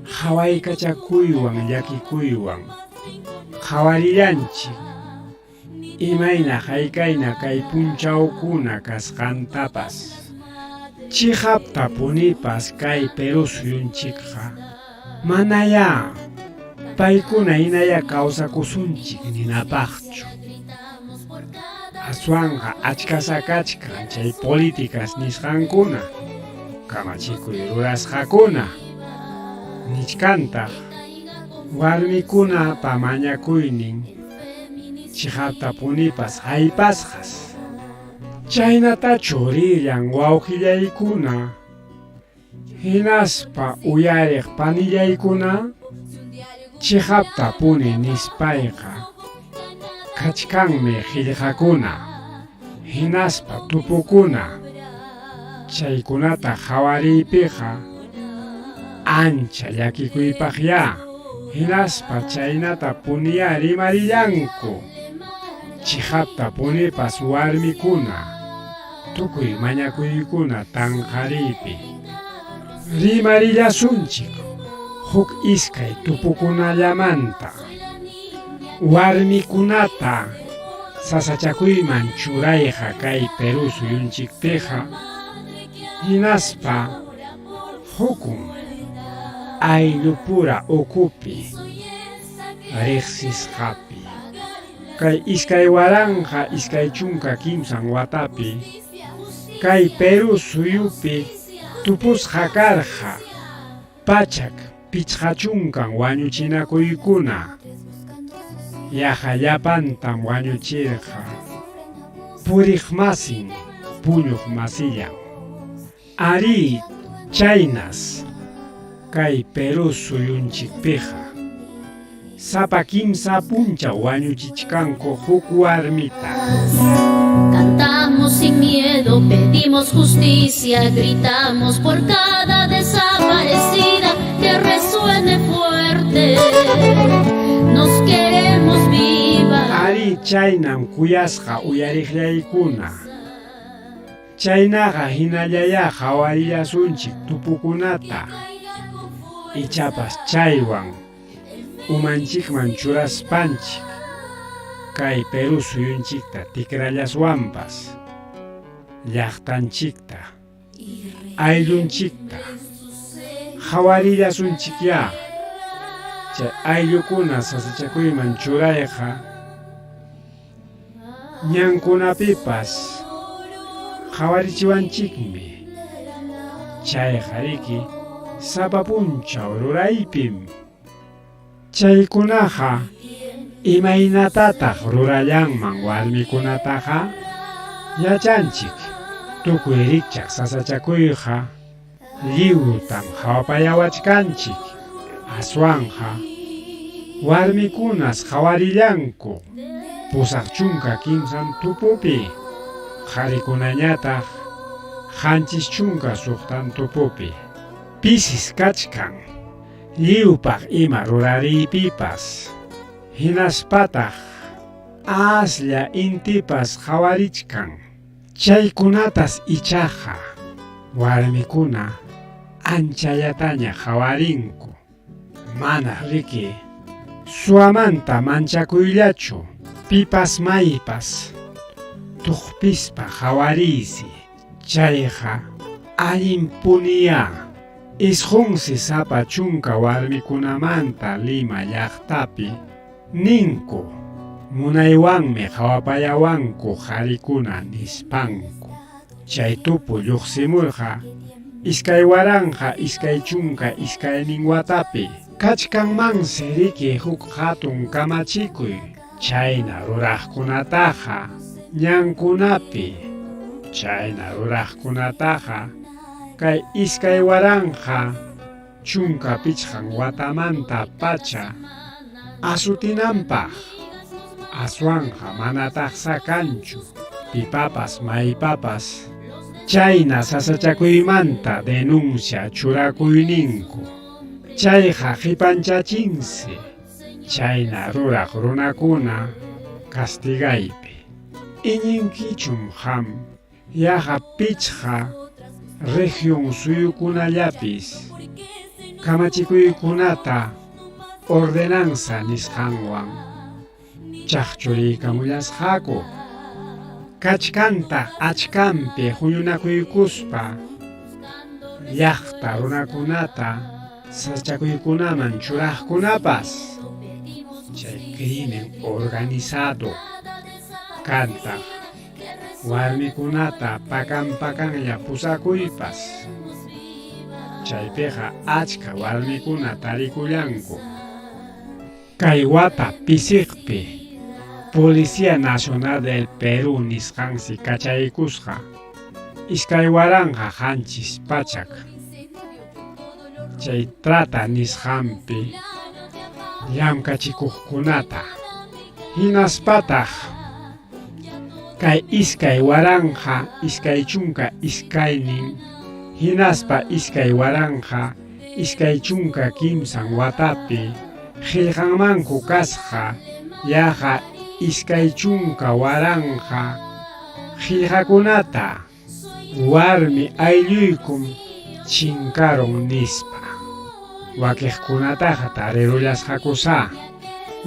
hawaykachakuywan llakikuywan qhawarillanchik imayna haykayna kay punchawkuna kasqantapas. Chiqaptapunipas kay Perú suyunchikqa manayá paykuna hinayá kawsakusunchik ninapaqchu. Aswanqa achkasa kachkan chay políticas nisqankuna, kamachikuy rurasqakuna, nichkantaq warmikunapa mañakuynin chiqaptapunipas haypasqas. Chaynatachu rillan wawqillaykuna hinaspa uyariq panillaykuna? Chiqaptapuni nispayqa kachkanmi qillqakuna hinaspa tupukuna, chaykunata qhawariypiqa ancha llakikuypaqyá hinaspa chaynata puniyá rimarillanku. Chiqaptapunipas warmikuna tukuy mañakuykuna tanqariypi rimarillasunchik huk iskay tupukunallamanta. Warmikunata sasachakuyman churayqa kay Perú suyunchikpiqa hinaspa hukun ayllupura ukupi riqsisqapi. Kay 2023 watapi kay Perú suyupi tupusqa karqa 150 wañuchinakuykuna, yaqa llapantam wañuchirqa puriqmasin puñuqmasillan. Arí, chaynas kay Perú suyunchikpiqa sapa kimsa punchaw wañuchichkanku huk warmita. Cantamos sin miedo, pedimos justicia, gritamos por cada desaparecida que resuene fuerte. Nos queremos viva. Arí, chaynam kuyasqa uyariqllaykuna. Chaynaqa hinallayá qhawarillasunchik tupukunata, ichapas chaywan umanchikman churaspanchik kay Perú suyunchikta tikrallaswanpas, llaqtanchikta, ayllunchikta qhawarillasunchikyá, chay ayllukuna sasachakuyman churayqa Ñankunapipas qhawarichiwanchikmi, chayqariki sapa punchaw ruraypim. Chaykunaqa imaynatataq rurallanman warmikunataqa? Yachanchik, tukuy rikchaq sasachakuyqa lliwtam qhawapayawachkanchik, aswanqa warmikunas qhawarillanku 83 tupupi, qharikunañataq 76 tupupi. Pisis kachkan lliwpaq ima rurariypipas, hinaspataq aslla intipas qhawarichkan. Chaykunatas ichaqa warmikuna anchallataña qhawarinku, mana riki suwamanta manchakuyllachu, pipas maypas tuqpispa qhawariysi, chayqa allinpuniyá. Isqunsi sapa chunka warmikunamanta Lima llaqtapi Ninku, Munaywanmi qhawapayawanku qharikuna nispanku. Chay tupu lluqsimurqa 2022 watapi. Kachkanmansi riki huk hatun kamachikuy chayna ruraqkunataqa ñankunapi, chayna ruraqkunataqa kay 2015 watamanta pacha asutinanpaq, aswanqa manataqsa kanchu pipapas maypapas chayna sasachakuymanta denuncia churakuyninku, chayqa qipanchachinsi chayna ruraq runakuna castigaypi. Iñinkichum qam? Yaqa pichqa región suyukunallapis kamachikuykunata ordenanza nisqanwan chaqchuriykamullasqaku. Kachkantaq achkanpi huñunakuykuspa llaqta runakunata sasachakuykunaman churaqkunapas. Chay crimen organizado kantaq warmikunata pakan pakanlla pusakuypas. Chaypiqa achka warmikuna tarikullanku. Kay wata pisiqpi Policía Nacional del Perú nisqansi kachaykusqa 2007 chay trata nisqanpi llamkachikuqkunata hinaspataq kay 2022 hinaspa 2023 watapi qillqanmanku kasqa yaqa 20,000 qillqakunata warmi aylluykum chinkarun nispa. Wakiqkunataqa tarirullasqakusá,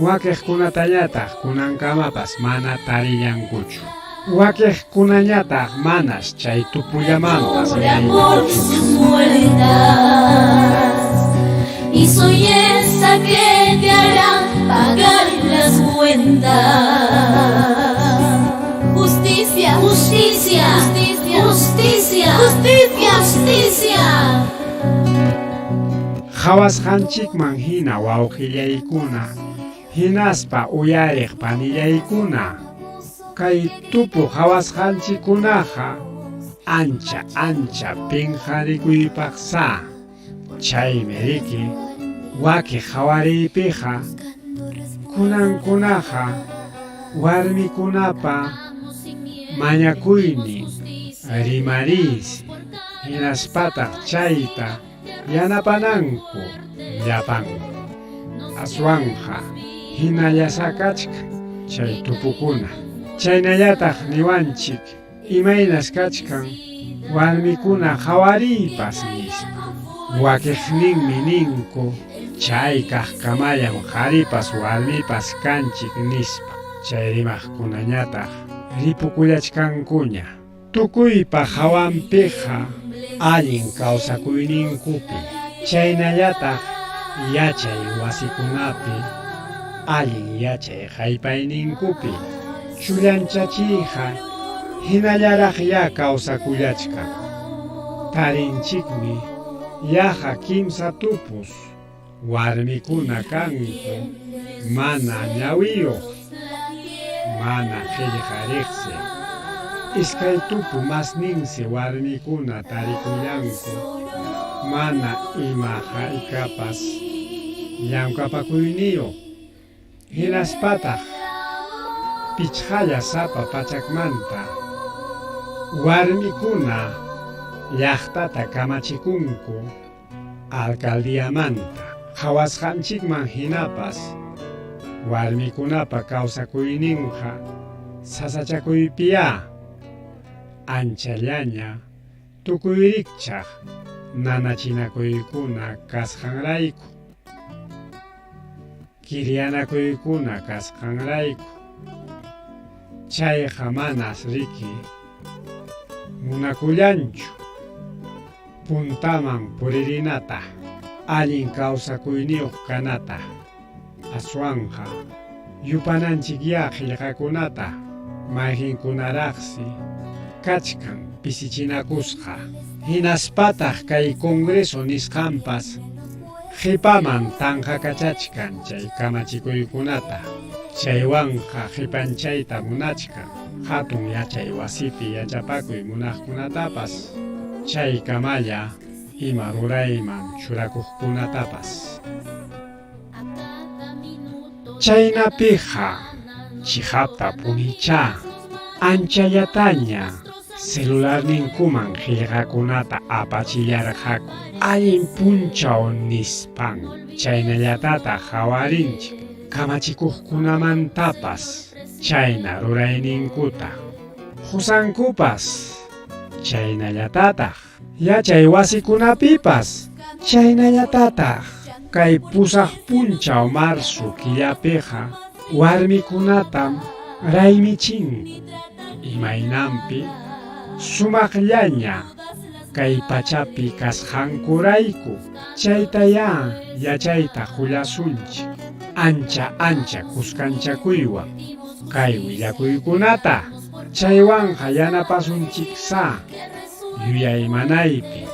wakiqkunatañataq kunankamapas mana tarillankuchu. Wakiqkunañataq manas chay tupullamanpas Y soy esa que te hará pagar las cuentas. Justicia, justicia, justicia, justicia, justicia, justicia. Qhawasqanchikman hina wawqillaykuna, hinaspa uyariq panillaykuna, kay tupu qhawasqanchikkunaqa ancha ancha pinqarikuypaqsá. Chaymi riki waki qhawariypiqa kunankunaqa warmikunapa mañakuynin rimariysi hinaspataq chayta yanapananku llapanku. Aswanqa hinallasá kachkan chay tupukuna. Chaynallataq niwanchik Imaynas kachkan warmikuna qhawariypas nispa. Wakiqninmi ninku chay kaqkamallam qharipas warmipas kanchik nispa. Chay rimaqkunañataq ripukullachkankuña. Tukuypa hawanpiqa allin kawsakuyninkupi, chaynallataq yachay wasikunapi allin yachay haypayninkupi. Chullanchachiyqa hinallaraqyá kawsakullachkan. Tarinchikmi yaqa kimsa tupus warmikuna kanku mana ñawiyuq, mana qillqa riqsi. Iskay tupu masninsi warmikuna tarikullanku mana ima haykapas llamkapakuyniyuq. Hinaspataq pichqalla sapa pachakmanta warmikuna llaqtata kamachikunku alcaldíamanta. Qhawasqanchikman hinapas warmikunapa kawsakuyninqa sasachakuypiyá anchallaña tukuy rikchaq nanachinakuykuna kasqanrayku. Kiryanakuykuna kasqanrayku. Chayqa manas riki munakullanchu puntaman puririnata, allin kawsakuyniyuq kanata. Aswanqa yupananchikyá qillqakunata mayqinkunaraqsi kachkan pisichinakusqa. Hinaspataq kay Congreso nisqanpas Qhipaman tanqakachachkan chay kamachikuykunata, chaywanqa qhipanchayta munachkan hatun yachay wasipi yachapakuy munaqkunatapas, chaykamalla ima rurayman churakuqkunatapas. Chaynapiqa chiqaptapunichá anchallataña celularninkuman qillqakunata apachillarqaku allin punchaw nispan. Chaynallatataq qhawarinchik kamachikuqkunamantapas chayna rurayninkuta. Qusankupas. Chaynallatataq yachay wasikunapipas chaynallatataq kay pusaq punchaw marzo killapiqa warmikunatam raymichin imaynanpi sumaqllaña kay pachapi kasqankurayku chaytayá yachayta qullasunchik ancha ancha kuskanchakuywan kay willakuykunata chaywanqa yanapasunchiksa yuyaymanaypi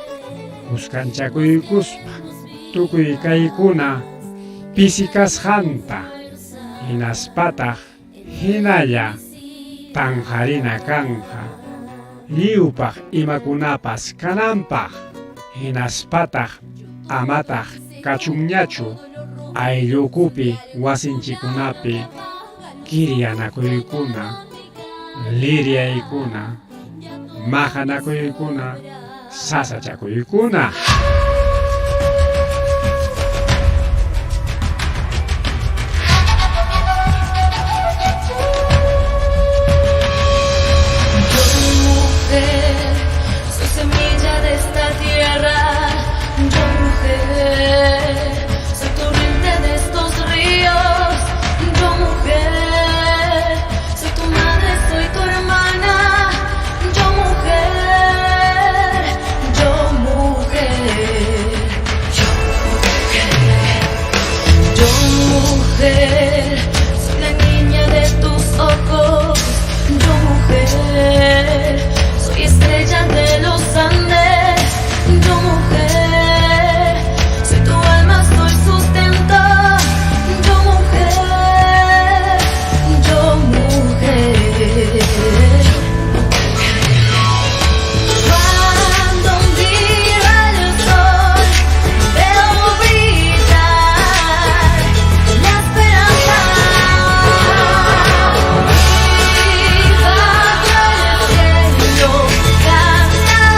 kuskanchakuykuspa tukuy kaykuna pisi kasqanta hinaspataq hinalla tanqarina kanqa lliwpaq imakunapas kananpaq hinaspataq amataq kachunñachu ayllukupi wasinchikkunapi kiryanakuykuna liryaykuna maqanakuykuna sasachakuykuna. Yo mujer, soy semilla de esta tierra. Yo mujer, soy torrente de estos ríos. Yo mujer, soy tu madre, soy tu hermana. Yo mujer, yo mujer, yo mujer. Yo mujer, soy la niña de tus ojos. Yo mujer, soy estrella de los Andes. Yo mujer, soy tu alma, soy sustento. Yo mujer, yo mujer. Cuando miro al sol, veo brillar la esperanza. Y bajo el cielo cantaré con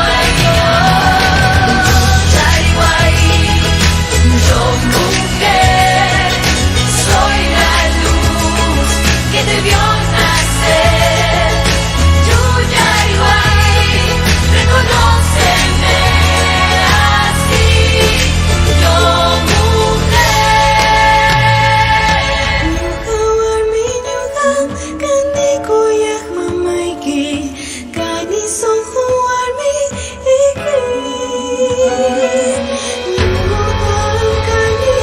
corazón. Yo mujer, soy la luz que te vio nacer. Yuyayhuay, reconóceme así, yo mujer. Ñuqa warmi ñuqam kani kuyaq mamayki kani sunqu warmiyki ñuqam kani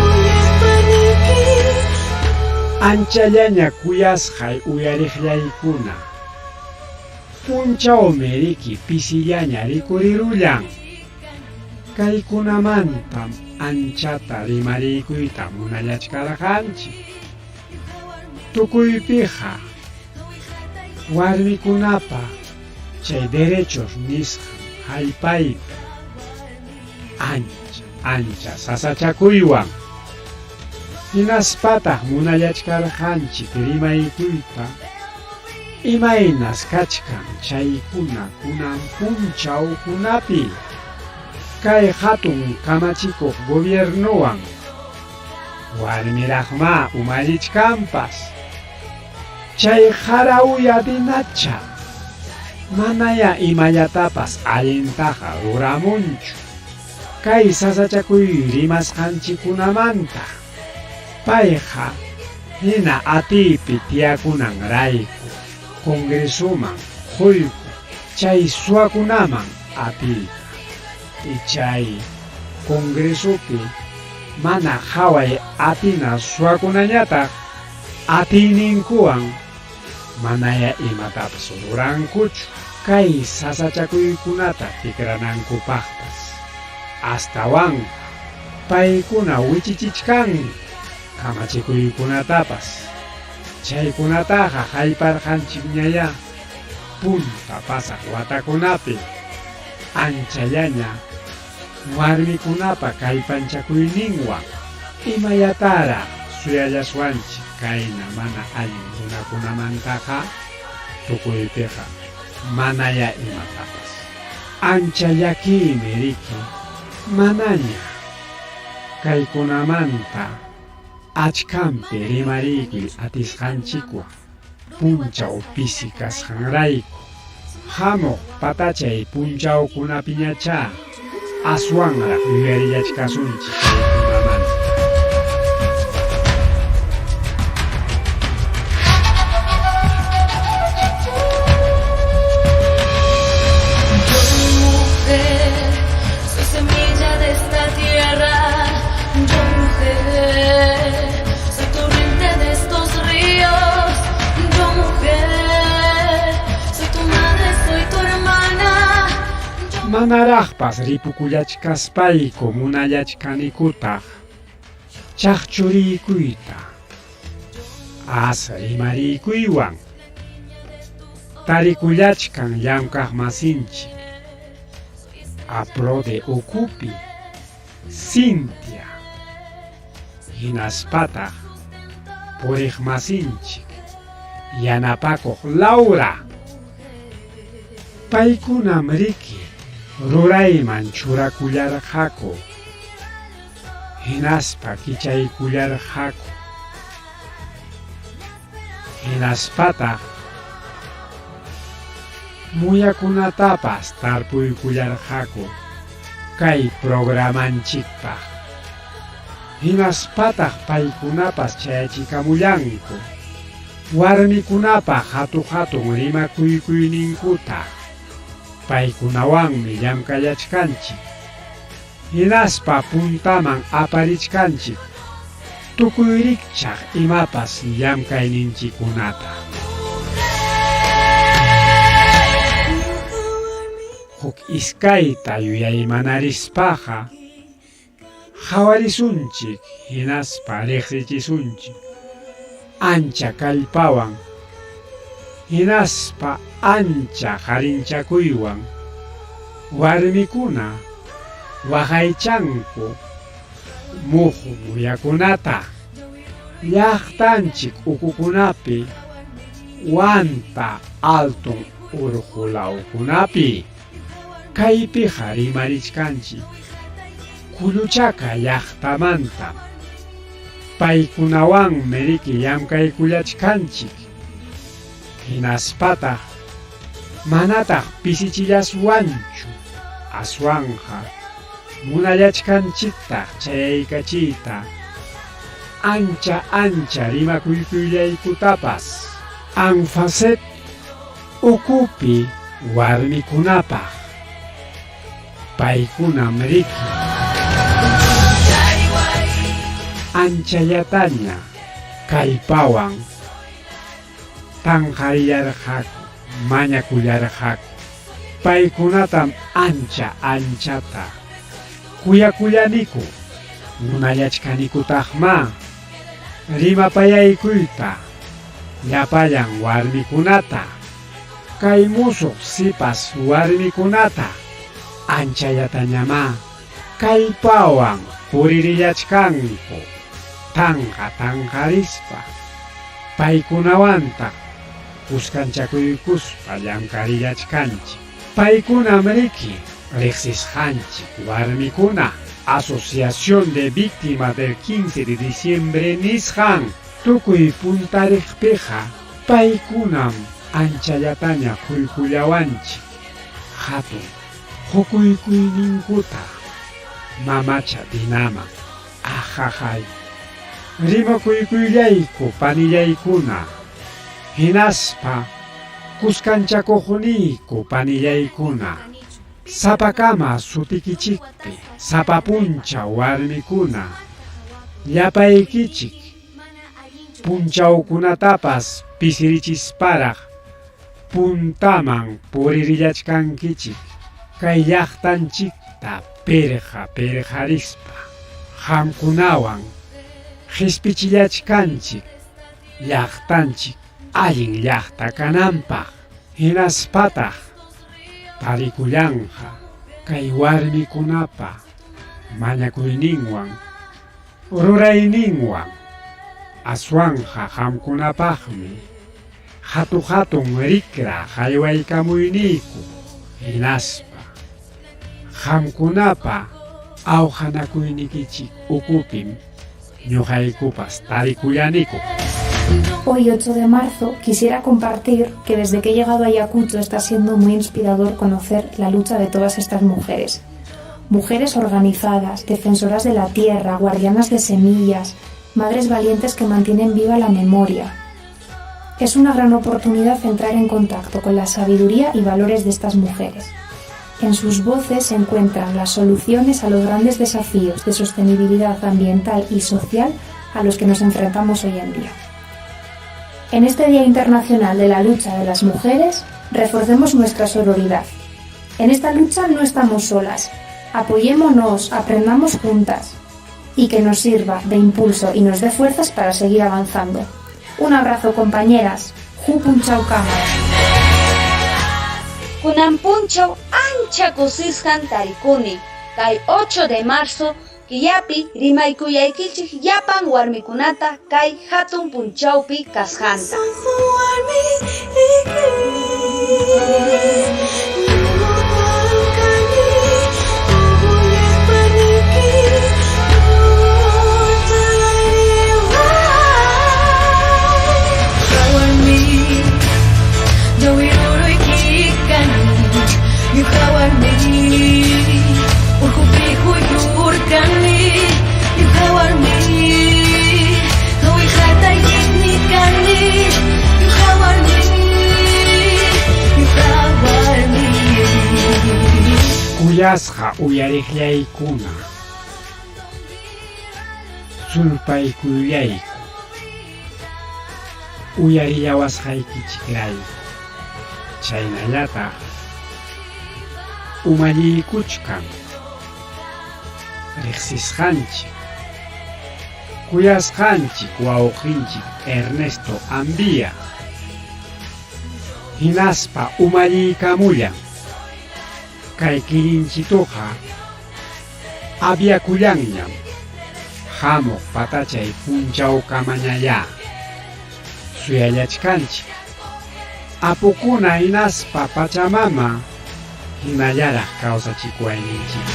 uyaq paniyki. Anchallaña kuyasqay uyariqllaykuna. Punchawmi riki pisillaña rikurirullan. Kaykunamantam anchata rimariykuyta munallachkarqanchik. Tukuypiqa warmikunapa chay derechos nisqan hallpaypi ancha ancha sasachakuywan. Hinaspataq munallachkarqanchik rimaykuyta imaynas kachkan chaykuna kunan punchawkunapi kay hatun kamachikuq gobiernowan warmiraqmá umallichkanpas chay qarawya dinacha manaya imallatapas allintaqa ruramunchu kay sasachakuy rimasqanchikkunamanta payqa hina atiypi tiyakunanrayku congresoman quyku chay suwakunaman atiyta y chay congresopi mana qhaway atina suwakunañataq atiyninkuwan manaya imatapas rurankuchu kay sasachakuykunata tikranankupaqpas astawanqa paykuna wichichichkanku kamachikuykunatapas chaykunataqa hayparqanchikñayá punta pasaq watakunapi anchallaña warmikunapa kallpanchakuyninwan imallataraq suyallaswanchik kayna mana allin runakunamantaqa tukuypiqa manaya imatapas. Ancha llakiymi riki manaña kaykunamanta achkanpi rimariykuy atisqanchikwan. Punchaw pisi kasqanrayku. Hamuq patachay punchawkunapiñachá aswanraq yuyarillachkasunchik kaykunamanta. Yo mujer, soy semilla de esta tierra. Yo mujer, soy torrente de estos ríos. Yo mujer, soy tu madre, soy tu hermana. Manaraqpas ripukullachkaspayku munallachkanikutaq chaqchuriykuyta, as rimariykuywan tarikullachkan llamkaqmasinchik Aprode ukupi Cintia hinaspataq puriqmasinchik yanapakuq Laura. Paykunam riki rurayman churakullarqaku hinaspa kichaykullarqaku. Hinaspataq muyakunatapas tarpuykullarqaku kay programanchikpaq. Hinaspataq paykunapas chayachikamullanku warmikunapaq hatu-hatun rimakuykuyninkuta. Paykunawanmi llamkallachkanchik. Hinaspa puntaman aparichkanchik tukuy rikchaq imapas llamkayninchikkunata. Huk iskayta yuyaymanarispaqa qhawarisunchik hinaspa riqsichisunchik ancha kallpawan hinaspa ancha qarinchakuywan warmikuna waqaychanku muhu muyakunata llaqtanchik ukukunapi wanta altun urqulawkunapi. Kaypiqa rimarichkanchik Kulluchaka llaqtamantam. Paykunawanmi riki llamkaykullachkanchik. Hinaspataq manataq pisichillaswanchu, aswanqa munallachkanchiktaq chayaykachiyta ancha ancha rimakuykullaykutapas. Anfasep ukupi warmikunapaq. Paykunam riki anchallataña kallpawan tanqarillarqaku, mañakullarqaku. Paykunatam ancha anchata kuyakullaniku, munallachkanikutaqmá rimapayaykuyta llapallan warmikunata, kay musuq sipas warmikunata anchallatañamá kallpawan puririllachkanku tanqa tanqarispa, paykunawantaq kuskanchakuykuspa llamkarillachkanchik. Paykunam riki riqsisqanchik warmikuna Asociación de Víctimas del 15 de Diciembre nisqan tukuy puntariqpiqa paykunam anchallataña quykullawanchik hatun qukuykuyninkuta mamacha Dinaman. Ajajay! Rimakuykuyllayku panillaykuna, hinaspa kuskanchakuqniyku panillaykuna, sapakama sutikichikpi sapa punchaw warmikuna, llapaykichik punchawkunatapas pisirichisparaq puntaman puririllachkankichik kay llaqtanchikta pirqa pirqarispa, qamkunawan qispichillachkanchik llaqtanchik allin llaqta kananpaq, hinaspataq tarikullanqa kay warmikunapa mañakuyninwan rurayninwan, aswanqa qamkunapaqmi hatu-hatun rikra haywaykamuyniyku, hinaspa qamkunapa awqanakuynikichik ukupim ñuqaykupas tarikullaniku. Hoy, 8 de marzo, quisiera compartir que desde que he llegado a Ayacucho está siendo muy inspirador conocer la lucha de todas estas mujeres. Mujeres organizadas, defensoras de la tierra, guardianas de semillas, madres valientes que mantienen viva la memoria. Es una gran oportunidad entrar en contacto con la sabiduría y valores de estas mujeres. En sus voces se encuentran las soluciones a los grandes desafíos de sostenibilidad ambiental y social a los que nos enfrentamos hoy en día. En este Día Internacional de la Lucha de las Mujeres, reforcemos nuestra sororidad. En esta lucha no estamos solas. Apoyémonos, aprendamos juntas y que nos sirva de impulso y nos dé fuerzas para seguir avanzando. Un abrazo, compañeras. Huk punchawkama. Kunan punchaw ancha kusisqan tarikuni kay 8 de marzo killapi rimaykuyaykichik llapan warmikunata kay hatun punchawpi kasqanta. Kuyasqa uyariqllaykuna, sulpaykullayku, uyarillawasqaykichikrayku, chaynallataq umalliykuchkan riqsisqanchik, kuyasqanchik wawqinchik Ernesto Ambía, hinaspa umalliykamullan kay kirinchituqa aviakullanñam hamuq patachay punchawkamañayá suyallachkanchik apukuna hinaspa Pachamama hinallaraq kawsachikuwayninchik.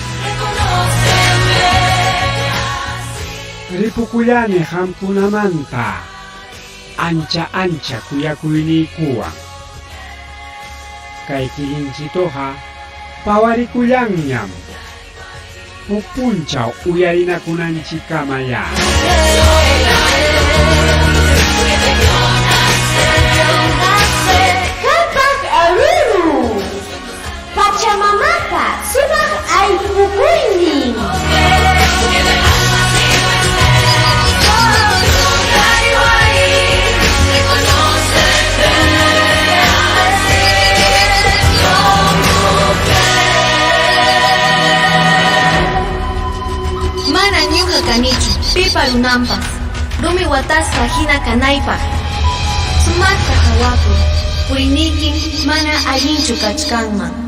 Ripukullani qamkunamanta ancha ancha kuyakuyniykuwan. Kay kirinchituqa pawarikullanñam huk punchaw uyarinakunanchikkamayá. Qhapaq Aruru, Pachamamapa sumaq aypukuynin. Mana ñuqa kanichu pipa runanpas, rumi watasqa hina kanaypaq. Sumaqta qawakuy, puriyniykim mana allinchu kachkanman.